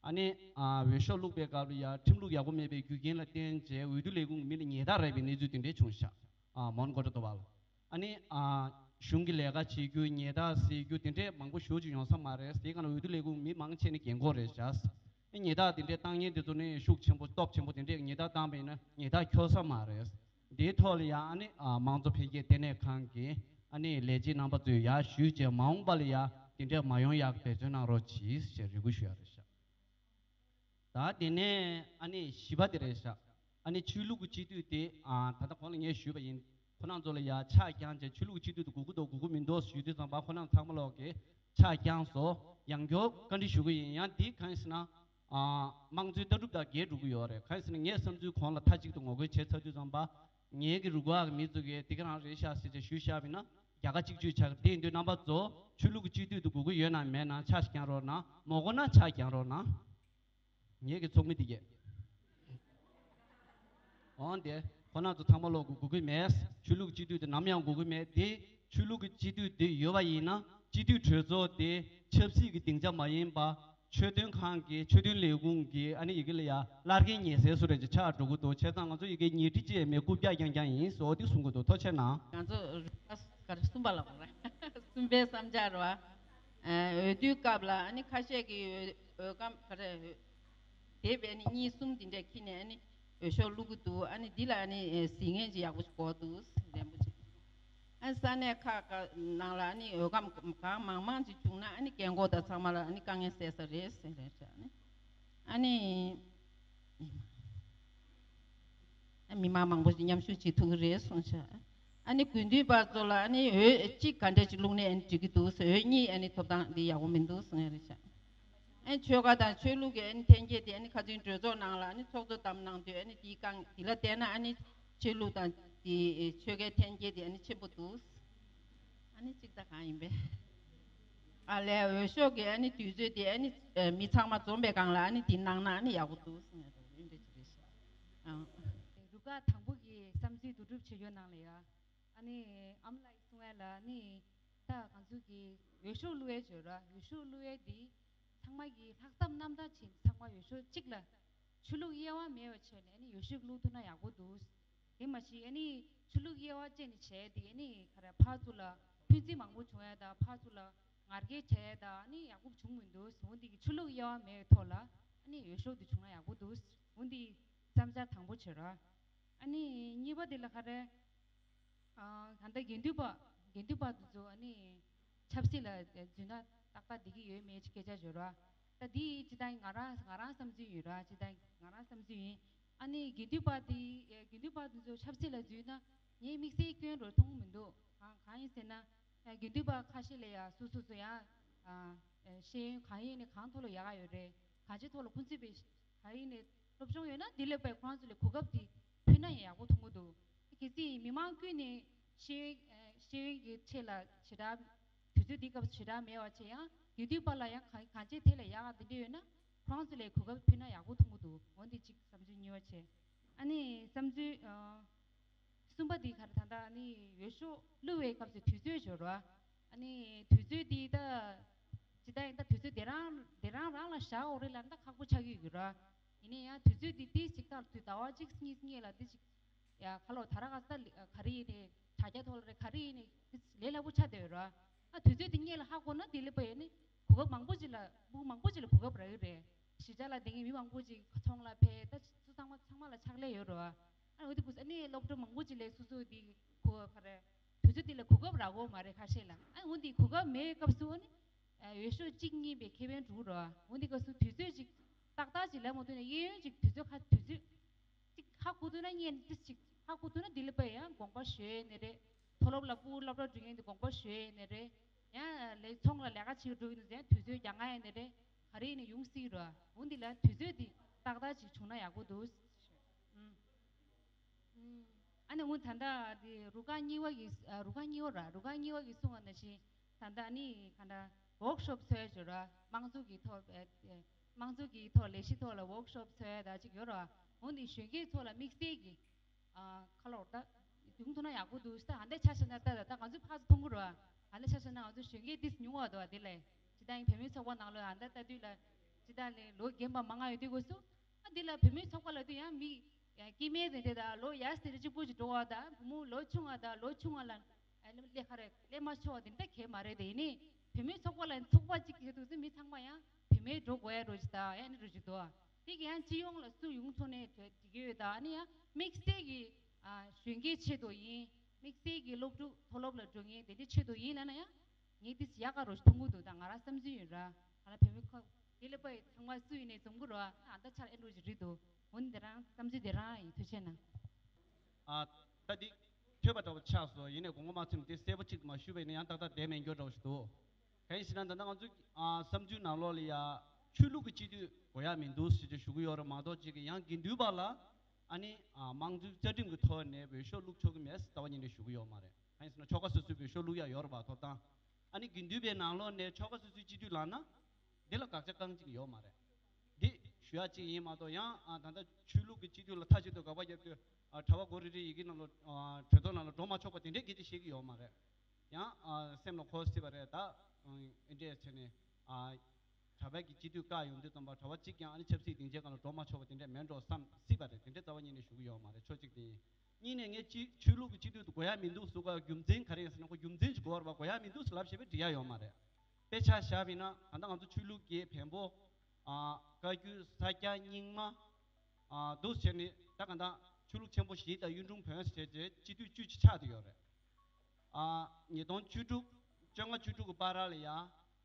ཨ་ནི་ཨ་འོས་ཤོག་བླུགས་པའི་སྐབས་ལ་ཡ་ཁྲིམས་ལུགས་ཡག་པོ་མེད་པའི་རྒྱུ་རྐྱེན་ལ་བརྟེན་བྱས་འོས་བསྡུ་ལས་ཁུངས་ཀྱི་མི་ལ་ཉེས་རྡུང་རེག་པའི་གནས་ཚུལ་དེ་འདྲས་བྱུང་ཤག་ཨ་མོན་གྷོ་ཊ་དོ་བལ། ཨ་ནི་ཨ་གཞུང་གི་ལས་ཀ་བྱེད་རྒྱུ་ཉེས་རྡུང་ཟེར་རྒྱུ་དེ་འདྲས་མང་པོ་ཞེ་ཅིག་ཡོང་ས་མ་རེད། དེ་ག་ན་འོས་བསྡུ་ལས་ཁུངས་མི་མང་ཆེ་ནི་རྒན་གོག་རེད་ཤག་ཨ་ཉེས་རྡུང་དེ་འདྲས་བཏང་མཁན་དེ་ཚོ་ནི་ཤུགས་ཆེན་པོ་སྟོབས་ཆེན་པོ་དེ་འདྲས་ཉེས་རྡུང་བཏང་བ་ཡིན་ན་ཉེས་རྡུང་འཁྱོལ་ས་མ་རེད། དེའི་ཐོག་ལ་ཡང་ཨ་ནི་ཨ་དམངས་གཙོ་འཕེལ་རྒྱས་ལྟེ་གནས་ཁང་གི་ཨ་ནི་ལས་བྱེད་རྣམ་པ་ཚོས་ཡར་ཞུས་བྱས་མ་འོངས་པ་ལ་ཡ་དེ་འདྲས་མ་ཡོང་ཡག་འབད་བརྩོན་གནང་རོགས་གྱིས་ཞེས་རེ་སྐུལ་ཞུ་ཡ་རེད་ཤག་ད་དེ་ནས་ཨ་ནི་བཞི་པ་དེ་རེད་ཤག་ཨ་ནི་ཆོས་ལུགས་ཀྱི་སྤྱི་འཐུས་དེ་ཨ་ད་ལྟ་གོང་ལ་ངས་ཞུས་པ་ཡིན། ཁོ་རང་ཚོ་ལ་ཡ་ཆ་བརྐྱངས་བྱས་ཆོས་ལུགས་ཀྱི་སྤྱི་འཐུས་དེ་དགོས་ཀྱི་འདུག་དགོས་ཀྱི་མི་འདུག་ཞུས་དུས་ཙམ་པ་ཁོ་རང་ཚང་མ་ལོག་གིས་ཆ་བརྐྱངས་སོ། ཡང་བསྐྱར་བཀའ་འདྲི་ཞུ་གི་ཡིན། ཡང་འདི་གང་ཡིན་ཟེར་ན། ཨ་དམངས་གཙོའི་ལྟ་གྲུབ་དང་འགལ་འགྲོ་གི་ཡོད་རེད། གང་ཡིན་ཟེར་ན་ངས་བསམ་ཚུལ་གོང་ལ་མཐའ་གཅིག་ཏུ་ངོ་རྒོལ་བྱས་ཚར་དུས་ཙམ་པ། ངེད་ཀྱི་རུ་ཁག་གི་མི་ཚོ་གིས་འདི་ག་རང་རེད་ཤག་ཟེར་བྱས་ཞུས་བཞག་པ་ཡིན་ན། རྒྱལ་ཁབ་གཅིག་གྱུར་ཆགས་དེ་ཡིན་དུས་རྣམ་པ་ཚོ་ཆོས་ལུགས་ཀྱི་སྤྱི་འཐུས་དེ་དགོས་ཀྱི་ཡོད་ན་མེད་ན་ཆ་ཞིག་རྒྱག་རོགས་གནང་། མ་དགོས་ན་ཆ་རྒྱག་རོགས་གནང་། ངེད་ཀྱི་ཚོགས་མི་དེ་གས། འོན་ཏེ་ཁོ་རང་ཚོ་ཚང་མ་ལོག་དགོས་དགོས་ཀྱི་མེད། ཆོས་ལུགས་སྤྱི་འཐུས་དེ་ནམ་ཡང་དགོས་ཀྱི་མེད་དེ། ཆོས་ལུགས་ཀྱི་སྤྱི་འཐུས་དེ་ཡོད་པ་ཡིན་ན་སྤྱི་འཐུས་གྲོས་ཚོགས་དེ་ཆབ་སྲིད་ཀྱི་སྡིངས་ཆ་མ་ཡིན་པ། ཆོས་དོན་ཁང་གི་ཆོས་དོན་ལས་ཁུངས་ཀྱི་ཨ་ནི་ཡི་གེ་ལ་ཡ་བླ་རྒན་ཉེ་སའི་སུ་རེད་ཅེས་ཆགས་འགྲོ་གི་འདུག་བྱས་ཙང་ང་ཚོ་ཡི་གེ་ཉེ་སྒྲིག་ཅེས་མེད་རྐུབ་བཀྱག་རྐྱང་རྐྱང་ཡིན་ཟེར་འོ་དེ་གསུང་གི་འདུག་ཐུགས་རྗེ་གནང་། ང་ཚོ་རུ་ཁག་ག་རེ་གསུམ་པ་ལ་བར་གསུམ་པའི་བསམ་འཆར་བ། འོས་བསྡུའི་སྐབས་ལ་ཨ་ནི་ཁ་ཤས་ཀྱིས་འོས་འོས་སྒམ་ག་རེ་འོས་དེབ་ཨ་ནི་གཉིས་གསུམ་དེ་འདྲ་ཁྱེར་ནས་ཨ་ནི་འོས་ཤོག་བླུག་གི་འདུག་ཨ་ནི་འདི་ལ་ཨ་ནི་གཟིགས་མཁན་ཅིག་ཡག་པོ་ཞིག་དགོས་འདུག་ལན་པོ་ཅིག་ཨ་ནི་ས་གནས་ཁག་ཁག་ནང་ལ་ཨ་ནི་འོས་སྒམ་གང་མང་མང་ཅིག་བྱུང་ན་ཨ་ནི་རྒན་གོག་དང་ཚང་མ་ལ་ཨ་ནི་དཀའ་ངལ་སེལ་ས་རེད་ཟེར་རེད་ཤག་ཨ་ནི། ཨ་མི་མང་མང་པོ་ཞིག་མཉམ་ཞུགས་བྱེད་ཐུབ་ཀྱི་རེད་གསུངས་ཤག་ཨ་ནི་དགུན་དུས་པ་ཚོ་ལ་ཨ་ནི་འོས་གཅིག་ག་འདྲ་ཅིག་བླུགས་ནས་ཨ་ནི་འགྲིག་གི་འདུག་ཟེར། འོས་གཉིས་ཨ་ནི་ཐོབ་ཐང་འདི་ཡག་པོ་མི་འདུག་གསུངས་ཡ་རེད་ཤག་ཨ་ནི་ཆོལ་ཁ་དང་ཆོས་ལུགས་ཀྱི་ཨ་ནི་འཐེན་འཁྱེར་དེ་ཨ་ནི་ཁ་རྩང་གྲོས་ཚོགས་ནང་ལ་ཨ་ནི་ཚོགས་གཙོ་བདམས་གནང་དུས་ཨ་ནི་དེའི་རྐང་དེ་ལ་བལྟས་ན་ཨ་ནི་ཆོས་ལུགས་དང་དེ་ཆོལ་ཁའི་འཐེན་འཁྱེར་དེ་ཨ་ནི་ཆེན་པོ་འདུག་ཨ་ནི་གཅིག་ད་གང་ཡིན་པས། ཨ་ལས་འོས་ཤོག་གི་ཨ་ནི་དུས་ཚོད་དེ་ཨ་ནི་ཨ་མི་ཚང་མ་འཛོམས་པའི་སྒང་ལ་ཨ་ནི་དེ་གནང་ན་ཨ་ནི་ཡག་པོ་འདུག་གསུངས་ཡ་འདུག་འདི་འདྲ་ཅིག་རེད་ཤག་ཨང་། རུ་ཁག་དང་པོ་གི་བསམ་ཚུལ་བསྡུ་སྒྲུབ་བྱེད་རྒྱུ་ནང་ལ་ཡ། ཨ་ནི་ཨམ་ལགས་གསུང་ཡ་ལ་ཨ་ནི་ད་ང་ཚོ་གི་འོས་ཤོག་བླུག་ཡས་བྱོས་ར། འོས་ཤོག་བླུག་ཡས་འདི་ཚང་མ་གི་ལྷག་བསམ་རྣམ་དག་བྱས་ཚང་མ་འོས་ཤོག་གཅིག་ལ། ཆོས་ལུགས་དབྱེ་བ་མེད་པ་བྱས་ནས་ཨ་ནི་འོས་ཤོག་བླུག་ཐུབ་ན་ཡག་པོ་འདུག་དེ་མ་གཞི་ཨ་ནི་ཆོས་ལུགས་དབྱེ་བ་བཅད་ནས་བྱས་དེ་ཨ་ནི་ག་རེ་ཕར་ཚུར་ལ་འཁོན་འཛིན་མང་པོ་བྱུང་ཡ་དང་ཕར་ཚུར་ལ་ངར་སྐད་བྱས་ཡ་དང་ཨ་ནི་ཡག་པོ་བྱུང་མི་འདུག་འོ་འདི་གི་ཆོས་ལུགས་དབྱེ་བ་མེད་པའི་ཐོག་ལ་ཨ་ནི་འོས་ཤོག་འདི་བྱུང་ན་ཡག་པོ་འདུག་འོ་འདི་བསམ་འཆར་དང་པོ་བྱེད་རོགས། ཨ་ནི་གཉིས་པ་འདི་ལ་ག་རེ། ཨ་ད་ལྟ་དགེ་འདུན་པ་དགེ་འདུན་པ་འདི་ཚོ་ཨ་ནི་ཆབ་སྲིད་ལ་འཛུལ་ན་ཏག་ཏག་བསྡད་ཀྱི་ཡོད་མེད་ཅིག་སྐད་ཆ་བརྗོད་རོགས། ད་འདི་ཅི་ལྟར་ང་རང་ང་རང་བསམ་ཚུལ་ཡིན་ར། ཅི་ལྟར་ང་རང་བསམ་ཚུལ་ཡིན། ཨ་ནི་དགེ་འདུན་པ་འདི་དགེ་འདུན་པ་འདི་ཚོ་ཆབ་སྲིད་ལ་འཛུལ་ན་ངས་དམིགས་བསལ་སྐྱོན་རུ་མཐོང་གི་མི་འདུག་གང་གང་ཡིན་ཟེར་ན་དགེ་འདུན་པ་ཁ་ཤས་ལ་ཡ་སོ་སོ་སོ་ཡ་ཤེས་ཡོན་གང་ཡིན་ནས་གང་ཐོག་ལ་ཡག་ག་ཡོད་རེད། གང་ཅི་ཐོག་ལ་ཁུངས་བཙུན་པའི་ག་ཡིན་ནས་སློབ་སྦྱོང་ཡོད་ན་འདི་ལས་པའི་ཁོ་རང་ཚོ་ལས་གོ་སྐབས་དེ་ཕུལ་ན་ཡང་ཡག་པོ་མཐོང་གི་འདུག་གལ་སྲིད་མི་མང་ཀུན་ནས་ཤེས་ཡོན་ཤེས་ཡོན་གྱི་ཆེད་ལ་ཞེ་དྲག་དུས་ཚོད་འདི་སྐབས་ཞེ་དྲག་མེད་པ་བྱས་ཡང་དགེ་འདུན་པ་ལ་ཡང་གང་གང་ཅིའི་ཐད་ལ་ཡག་ག་འདི་འདྲ་ཡོད་ན་ཁོ་རང་ཚོ་ལས་གོ་སྐབས་ཕུལ་ན་ཡག་པོ་མཐོང་གི་འདུག་འོ་འདི་གཅིག་བསམ་ཚུལ་གཉིས་པ་བྱས། ཨ་ནི་བསམ་ཚུལ་ཨ། གསུམ་པ་དེ་ག་རེ་ད་ལྟ་ནི་འོས་ཤོག་བླུག་པའི་སྐབས་སུ་དུས་ཚོད་འབྱོར་བ། ཨ་ནི་དུས་ཚོད་དེ་ད་ཇི་ལྟར་ཡིན་ད་དུས་ཚོད་དེ་རང་དེ་རང་རང་ལ་བཞག་འོ་རེད་ལ་ད་ཁག་པོ་ཆགས་ཀྱི་ཡོད་ར། ཡིན་ན་ཡང་དུས་ཚོད་དེ་ཏིས་ཅིག་ད་དུས་ཟླ་བ་གཅིག་གཉིས་གཉིས་ལ་ཏིས་ཅིག་ཡ་ཁ་ལོ་ད་ར་ག་ས་ག་རེ་ཡིན་ནའི་དྲ་རྒྱ་ཐོག་ལ་རེད་ག་རེ་ཡིན་ནའི་ཏིས་ལས་སླ་པོ་ཆགས་བསྡད་ཡོད་ར། ཨ་དུས་ཚོད་དེ་སྔས་ལ་ཧ་གོ་ན་དེ་ལས་པ་ཡིན་ནི་གོ་སྐབས་མང་པོ་ཅིག་ལ་མི་མང་པོ་ཅིག་ལ་གོ་སྐབས་རག་གི་རེད། གཞིས་ཆགས་ལ་བསྡད་མཁན་མི་མང་པོ་ཅིག་ཚོང་ལ་ཕེབས་ད་ཚོ་ཚང་མ་ཚང་མ་ལ་ཕྱག་ལས་ཡོད་རེད་བ། ཨ་འོ་དེ་གུ་ཨ་ནི་སློབ་གྲྭ་མང་པོ་ཅིག་ལས་སོ་སོ་དེ་གོ་ག་རེ་དུས་ཚོད་དེ་ལ་གོ་སྐབས་རག་གོ་མ་རེད་ཁ་ཤས་ལ། ཨ་འོ་དེ་གོ་སྐབས་མེད་སྐབས་སུ་ཨ་ནི་འོས་ཤོག་གཅིག་གཉིས་པའི་ཁེ་ཕན་འགྲོ་རེད་བ། འོ་དེ་སྐབས་སུ་དུས་ཚོད་ཅིག་ཏག་ཏག་ཅིག་ལས་མ་ཐུབ་ན་གཡས་གཡོན་ཅིག་དུས་ཚོད་ཁ་དུས་ཚོད་ཅིག་ཧ་གོ་ཐུབ་ན་ངས་ཏིས་ཅིག་ཧ་གོ་ཐུབ་ན་དེ་ལས་པ་ཡང་དགོངས་པ་ཞུ་ནི་རེད། མཐོ་སློབ་ལ་ཕྲུ་གུ་སློབ་གྲྭ་འགྲོ་མཁན་དེ་དགོངས་པ་ཞུ་ནི་རེད། ཡང་ལས་ཚོང་ལ་ལས་ཀ་བྱེད་འགྲོ་གི་འདུག་ཟེར་ཡང་དུས་ཚོད་རྒྱག་ང་ཡ་ནི་རེད། ག་རེ་ཡིན་ནའི་ཡོང་སྲིད་རོ། འོ་འདི་ལ་དུས་ཚོད་འདི་ཏག་ཏག་ཅིག་བྱུང་ན་ཡག་པོ་འདུག་ཨུམ། ཨ་ནི་འོ་ད་ལྟ་འདི་རུ་ཁག་གཉིས་པ་གི་ཨ་རུ་ཁག་གཉིས་པ་ར་རུ་ཁག་གཉིས་པ་གི་གསུང་བ་ནང་བཞིན་ད་ལྟ་ཨ་ནི་ག་འདྲ་ཝོག་ཤོབ་འཚོལ་ཡ་བྱོས་ར། དམངས་གཙོ་གི་ཐོག་ཨེ་ཨེ་དམངས་གཙོ་གི་ཐོག་ལས་གཞི་ཐོག་ལ་ཝོག་ཤོབ་འཚོལ་ཡ་ད་ཅིག་ཡོད་ར། འོ་འདི་གཞོན་སྐྱེས་ཚོ་ལ་དམིགས་བསལ་གྱི་ཨ་ཁ་ལོར་ད་ཡོང་ཐུབ་ན་ཡག་པོ་འདུག་ད་ཨ་འདྲ་ཆ་བཞག་ན་ད་ད་ང་ཚོ་ཕར་ཚུར་མཐོང་གི་རེད་བ། ཨ་འདྲ་ཆ་བཞག་ན་ང་ཚོ་གཞོན་སྐྱེས་ཏིས་ཉུང་བ་འདུག་བ། དེ་ལས་ཇི་ལྟར་ཡིན་བུད་མེད་ཚོགས་པ་ནང་ལོགས་ཨ་འདྲ་ལྟ་དུས་ལ་ཇི་ལྟར་ལས་ལོ་རྒན་པ་མང་ང་ཡོད་དུས་སྐབས་སུ་ཨ་འདི་ལ་བུད་མེད་ཚོགས་པ་ལབ་དུས་ཡང་མི་ཡང་སྐྱེ་དམན་དེ་འདྲ་ད་ལོ་ཡར་སྟེ་རེ་གཅིག་པུ་ཅིག་འགྲོ་བ་ད་བུ་མོ་ལོ་ཆུང་བ་ད་ལོ་ཆུང་བ་ལ་ཨ་ལས་ཁ་རེ་ལས་མ་ཆོག་བ་དེ་འདྲ་གས་མ་རེད། དེ་ཡིན་ནི་བུད་མེད་ཚོགས་པ་ལ་ཚོགས་པ་གཅིག་གི་དུས་སུ་མི་ཚང་མ་ཡང་བུད་མེད་འགྲོ་དགོས་ཡ་རོ་ཅིག་ད་ཡང་ནི་རོ་ཅིག་འདུག་དེ་གི་ཡང་སྤྱི་ཡོངས་ལ་སུ་ཡོང་ཚོ་ནས་འགྲོ་འགྲིག་གི་ཡོད་ད། ཨ་ནི་ཡང་དམིགས་བསལ་གྱི་ཨ་གཞོན་སྐྱེས་ཆེད་དུ་ཡིན། དམིགས་བསལ་གྱི་སློབ་ཕྲུག་མཐོ་སློབ་ལ་འགྲོ་མཁན་དེ་འདྲའི་ཆེད་དུ་ཡིན་ལབ་ན་ཡང་ངས་དེ་ཡག་ག་རོ་ཞིག་མཐོང་གི་འདུག་ད་ང་རང་བསམ་ཚུལ་ཡིན་ར། ང་རང་བུད་མེད་ཁག་དེ་ལས་པ་ཡི་ཚང་མ་སུ་ཡིན་ནས་འཛོམས་གི་རོ། ཨ་ད་ཆར་ཨེ་འགྲོ་ཞིག་རེད་འདུག་འོ་ནི་དེ་རང་བསམ་ཚུལ་དེ་རང་ཡིན། ཐུགས་རྗེ་གནང་། ཨ་ད་འདི་ཐོས་པ་འདྲ་བོ་ཆགས་སོང་། ཡིན་ནས་དགོངས་པ་མ་ཚོམས་ཏེ་གསལ་པོ་གཅིག་མ་ཞུས་པ་ཡིན་ན་ཡང་ཏག་ཏག་བསྡད་མེད་འགྱོ་འདྲ་བོ་ཞིག་འདུག་གང་ཡིན་ཟེར་ན་ད་ལྟ་ང་ཚོའི་ཨ་བསམ་ཚུལ་ནང་ལོགས་ལ་ཡ་ཆོས་ལུགས་ཀྱི་སྤྱི་འཐུས་དགོས་ཡ་མི་འདུག་ཟེར་ཅིག་ཞུ་གི་ཡོད་རེད་མ་གཏོགས་ཅིག་གི་ཡང་དགེ་འདུན་པ་ལ་ཨ་ནི་ཨ་དམངས་གཙོའི་རྩ་ཁྲིམས་ཀྱི་ཐོག་ནས་འོས་ཤོག་བླུག་ཆོག་གི་མེད་ཟེར་རྩ་བ་ཉིད་ནས་ཞུ་གི་ཡོད་མ་རེད། གང་ཡིན་ཟེར་ན་ཆོལ་ཁ་སོ་སོའི་བོད་ཤོག་བླུག་ཡ་ཡོད་རེད་པ། ཐོབ་ཐང་། ཨ་ནི་དགེ་འདུན་པའི་ནང་ལོགས་ནས་ཆོལ་ཁ་སོ་སོའི་སྤྱི་འཐུས་ལངས་ན། འདི་ལ་དགག་བྱ་རྐང་གཅིག་ཡོད་མ་རེད། འདི་ཞུ་ཡ་གཅིག་ཡིན་མ་གཏོགས། ཡང་ཨ་ད་ལྟ་ཆོས་ལུགས་ཀྱི་སྤྱི་འཐུས་ལ་མཐའ་གཅིག་ཏུ་དགག་པ་བརྒྱབ་དུས། ཨ་གྲྭ་པ་གོ་རེ་རེ་ཡི་གེ་ནང་ལ། ཨ་གྲོས་ཚོགས་ནང་ལ་འགྲོ་མ་ཆོག་པ་དེ་འདྲའི་སྐད་ཆ་བཤད་ཀྱི་ཡོད་མ་རེད། ཡང་ཨ་སེམས་ལ་འཁོར་སྲིད་པ་རེད། ད་ཨ་འདི་འདྲས་བྱས་ནས་ཨ་གྲྭ་པའི་གི་སྤྱི་འཐུས་བཀག་ཡོང་དུས་ཙམ་པ། གྲྭ་པ་གཅིག་ཀྱང་ཨ་ནི་ཆབ་སྲིད་སྡིངས་ཆའི་སྒང་ལ་འགྲོ་མ་ཆོག་པ་དེ་འདྲས་མེད་འགྲོ་བསམ་སྲིད་པ་རེད། དེ་འདྲས་རྩ་བ་ཉིད་ནས་ཞུ་གི་ཡོད་མ་རེད། ཕྱོགས་གཅིག་དེ་ཡིན། གཉིས་ནས་ངས་ཅི་ཆོས་ལུགས་ཀྱི་སྤྱི་འཐུས་དེ་དགོས་ཡ་མི་འདུག་ཟེར་གོ་ཡ་རྒྱུ་མཚན་ག་རེ་ཡིན་ཟེར་ན། ཁོ་རྒྱུ་མཚན་ཅིག་དགོས་རེད་པ། དགོས་ཡ་མི་འདུག་ཟེར་ལབ་བྱས་པས་འགྲིག་ཡ་ཡོད་མ་རེད། དཔེ་ཆ་བཞག་པ་ཡིན་ན་ད་ལྟ་ང་ཚོ་ཆོས་ལུགས་ཀྱི་བོན་པོ། ཨ་བཀའ་བརྒྱུད། ས་སྐྱ། རྙིང་མ། ཨ་འདུག་བྱས་ནས་ད་ག་ད་ཆོས་ལུགས་ཆེན་པོ་བཞི་དང་གཡུང་དྲུང་བོན་ཟེར་བྱས་སྤྱི་འཐུས་བཅུ་གཅིག་ཆགས་བསྡད་ཡོད་རེད། ཨ་ཉིས་སྟོང་བཅུ་དྲུག་བཅོ་ལྔ་བཅུ་དྲུག་གི་བར་ལ་ཡ།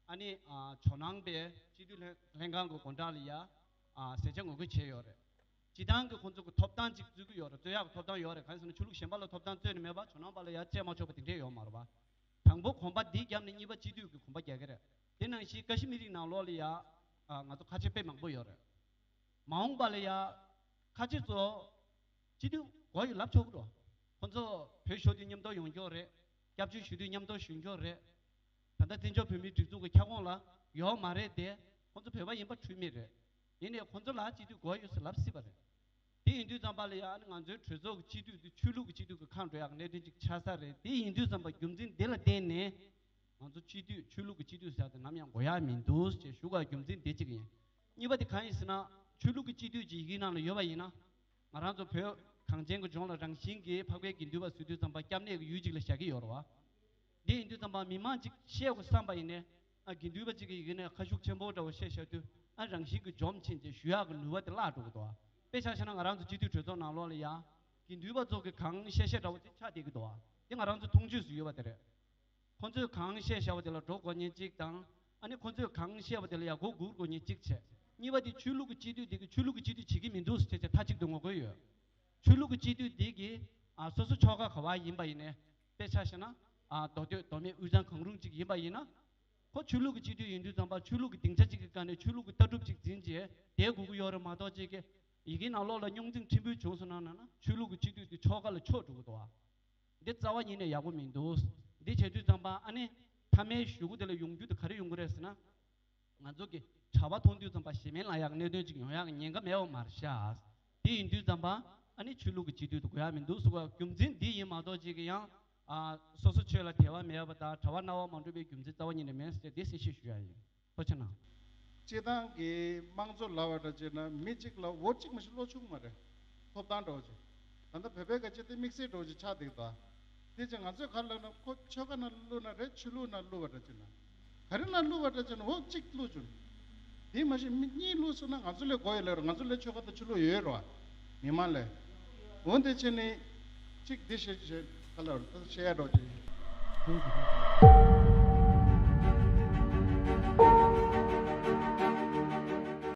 ཨ་ནི་ཨ་ཇོ་ནང་པའི་སྤྱི་འཐུས་ལྷན་ལྷན་ཁང་གི་སྒོ་འགྲམ་ལ་ཡ། ཨ་ཟས་ཆ་ངོ་རྒོལ་བྱས་ཡོད་རེད། སྤྱི་བཏང་གི་ཁོང་ཚོ་གི་ཐོབ་ཐང་ཅིག་རྩོད་ཀྱི་ཡོད་རེད། རྩོད་ཡག་གི་ཐོབ་ཐང་ཡོད་རེད། གང་ཡིན་ཟེར་ན་ཆོས་ལུགས་གཞན་པ་ལ་ཐོབ་ཐང་རྩོད་ནས་མེད་པ། ཇོ་ནང་པ་ལ་ཡ་རྩོད་མ་ཆོག་པ་དེ་འདྲས་ཡོད་མ་རེད་པ། དང་པོ་གོམ་པ་འདི་བརྒྱབ་ནས་གཉིས་པ་སྤྱི་འཐུས་ཀྱི་གོམ་པ་རྒྱག་གི་རེད། དེ་ནང་བཞིན་ཀ་ཤི་མིར་གྱི་ནང་ལོགས་ལ་ཡ། ཨ་ང་ཚོ་ཁ་ཆེ་དཔེ་མང་པོ་ཡོད་རེད། མ་འོངས་པ་ལ་ཡ་ཁ་ཆེ་ཚོ་སྤྱི་འཐུས་དགོས་ཡོད་ལབ་ཆོག་གི་རེད། ཁོང་ཚོ་བོད་ཤོར་དུས་མཉམ་དུ་ཡོང་རྒྱུ་རེད། སྐྱབས་བཅོལ་ཞུ་དུས་མཉམ་དུ་ཞུ་རྒྱུ་རེད། ད་ལྟ་བཙན་བྱོལ་བོད་མིའི་སྒྲིག་འཛུགས་ཀྱི་ཁྱབ་ཁོངས་ལ་ཡོད་མ་རེད་དེ། ཁོང་ཚོ་བོད་པ་ཡིན་པ་འཁྲུལ་མེད་རེད། ཡིན་ནའི་ཁོང་ཚོ་ལ་སྤྱི་འཐུས་དགོས་ཡོད་ཟེར་ལབ་སྲིད་པ་རེད། དེ་ཡིན་དུས་ཙམ་པ་ལ་ཡ། ཨ་ནི་ང་ཚོའི་གྲོས་ཚོགས་ཀྱི་སྤྱི་འཐུས་དེ་ཆོས་ལུགས་ཀྱི་སྤྱི་འཐུས་ཀྱི་ཁ་འགྲོ་ཡག་གནད་དོན་ཅིག་ཆགས་ས་རེད། དེ་ཡིན་དུས་ཙམ་པ་རྒྱུ་མཚན་འདི་ལ་བརྟེན་ནས་ང་ཚོ་སྤྱི་འཐུས་ཆོས་ལུགས་ཀྱི་སྤྱི་འཐུས་ཟེར་དེ་ནམ་ཡང་དགོས་ཡག་མི་འདུག་ཅེས་ཞུ་དགོས་རྒྱུ་མཚན་དེ་གཅིག་ཡིན། གཉིས་པ་དེ་གང་ཡིན་ཟེར་ན། ཆོས་ལུགས་ཀྱི་སྤྱི་འཐུས་ཀྱི་ཡི་གེ་ནང་ལ་ཡོད་པ་ཡིན་ན། ང་རང་ཚོ་བོད་གངས་ཅན་གྱི་ལྗོངས་ལ་རང་བཞིན་གྱིས་འཕགས་པའི་དགེ་འདུན་པ་ཟེར་དུས་ཙམ་པ་སྐྱབས་གནས་ཀྱི་ཡུལ་གཅིག་ལ་བཞག་གི་ཡོད་རེད་བ། དེ་ཡིན་དུས་ཙམ་པ་མི་མང་གཅིག་བཤད་དགོས་བསམ་པ་ཡིན་ནའི། ཨ་དགེ་འདུན་པ་གཅིག་གི་ཡི་གེ་ནས་ཁ་ཤུགས་ཆེན་པོ་འདྲ་བོ་བཤད་བཞག་དུས། ཨ་རང་བཞིན་གྱིས་འཇོམས་ཕྱིན་ཅེས་ཞུ་ཡག་གི་ནུས་པ་དེ་བརླག་འགྲོ་གི་འདུག་བ། དཔེ་ཆ་བཞག་ན་ང་རང་ཚོ་སྤྱི་འཐུས་གྲོས་ཚོགས་ནང་ལོགས་ལ་ཡ། དགེ་འདུན་པ་ཚོ་གི་གང་བཤད་བཤད་འདྲ་བོ་དེ་ཆགས་བསྡད་ཀྱི་འདུག་བ། དེ་ང་རང་ཚོ་མཐོང་ཆོས་སུ་ཡོད་པ་དེ་རེད། ཁོང་ཚོས་གང་བཤད་བཤད་པ་དེ་ལ་འགྲོ་དགོས་མཁན་གཅིག་དང་། ཨ་ནི་ཁོང་ཚོས་གང་བཤད་པ་དེ་ལ་ཡ་མགོ་སྒུར་དགོས་མཁན་གཅིག་བྱས། གཉིས་པ་དེ་ཆོས་ལུགས་ཀྱི་སྤྱི་འཐུས་དེ་གི་ཆོས་ལུགས་ཀྱི་སྤྱི་འཐུས་བྱེད་ཀྱི་མི་འདུག་ཟེར་བྱས་མཐའ་གཅིག་ཏུ་ངོ་རྒོལ་ཡོད། ཆོས་ལུགས་ཀྱི་སྤྱི་འཐུས་དེ་གི་ཨ་སོ་སོ་ཆོལ་ཁ་ག་བ་ཡིན་པ་ཡིན་ནའི། དཔེ་ཆ་བཞག་ན། ཨ་མདོ་སྟོད་མདོ་སྨད་དབུས་གཙང་གང་རུང་གཅིག་ཡིན་པ་ཡིན་ན། ཁོ་ཆོས་ལུགས་ཀྱི་སྤྱི་འཐུས་ཡིན་དུས་ཙམ་པ་ཆོས་ལུགས་ཀྱི་སྡིངས་ཆ་གཅིག་གི་སྒང་ནས་ཆོས་ལུགས་ཀྱི་ལྟ་གྲུབ་གཅིག་འཛིན་བྱས་བསྡད་དགོས་ཀྱི་ཡོད་རེད་མ་གཏོགས། གཅིག་གི་ཡི་གེ་ནང་ལོགས་ལ་རྙོག་འཛིང་ཕྲན་བུ་བྱུང་སོང་ན་ན་ན་ཆོས་ལུགས་ཀྱི་སྤྱི་འཐུས་དེ་ཆོལ་ཁ་ལ་ཕྱོགས་འགྲོ་གི་འདུག་བ། འདི་རྩ་བ་ཉིད་ནས་ཡག་པོ་མི་འདུག། འདི་བྱེད་དུས་ཙམ་པ་ཨ་ནི་མཐའ་མའི་གཞུག་གུ་དེ་ལ་ཡོང་རྒྱུ་དེ་ག་རེ་ཡོང་གི་རེད་ཟེར་ན། ང་ཚོ་གི་གྲྭ་པ་མཐོང་དུས་ཙམ་པ་ཞེ་མེར་ལངས་ཡག་གནད་དོན་ཅིག་ཡོང་ཡག་གི་ཉེན་ཁ་མེད་པ་མ་རེད་ཤག། དེ་ཡིན་དུས་ཙམ་པ་ཨ་ནི་ཆོས་ལུགས་ཀྱི་སྤྱི་འཐུས་དེ་དགོས་ཡག་མི་འདུག་ཟེར་བ་རྒྱུ་མཚན་འདི་ཡིན་མ་གཏོགས། གཅིག་གི་ཡང་ཨ་སོ་སོ་ཆོས་ལ་དད་པ་མེད་པ་དང་གྲྭ་པ་རྣ་བ་མ་འགྲོ་བའི་རྒྱུ་མཚན་རྩ་བ་ཉིད་ནས་མེད་ཟེར་དེ་གསལ་བཤད་ཞུ་ཡག་ཡིན། ཐུགས་རྗེ་གནང་། སྤྱི་བཏང་གི་དམངས་གཙོ་ལབ་པ་འདྲ་བྱས་ན་མི་གཅིག་ལ་འོ་གཅིག་མ་གཏོགས་བླུ་ཆོག་གི་མ་རེད། ཐོབ་ཐང་འདྲ་བོ་ཅིག། ད་ལྟ་བོད་པའི་སྐད་ཆ་དེ་དམིགས་བསལ་འདྲ་བོ་ཅིག་ཆགས་བསྡད་ཀྱི་འདུག། དེ་ཅིག་ང་ཚོས་ག་རེ་ལབ་ན། ཁོ་ཆོལ་ཁ་ནང་བླུགས་ན་རེད། ཆོས་ལུགས་ནང་བླུགས་པ་འདྲ་བྱས་ན། ག་རེ་ནང་བླུགས་པ་འདྲ་བྱས་ན་འོ་གཅིག་བླུགས་བྱུང་། དེ་མ་གཞི་མི་གཉིས་བླུགས་སོང་ན་ང་ཚོ་ལས་དགོས་ཡོད་ལ། ང་ཚོ་ལས་ཆོལ་ཁ་དང་ཆོས་ལུགས་ཡོད་རེད་བ། མི་མང་ལས། འོ་དེ་བྱས་ནས་གཅིག་འདི་བཤད་བཤད་ག་ལ་བཤད་ཡ་འདྲ་བོ་ཅིག།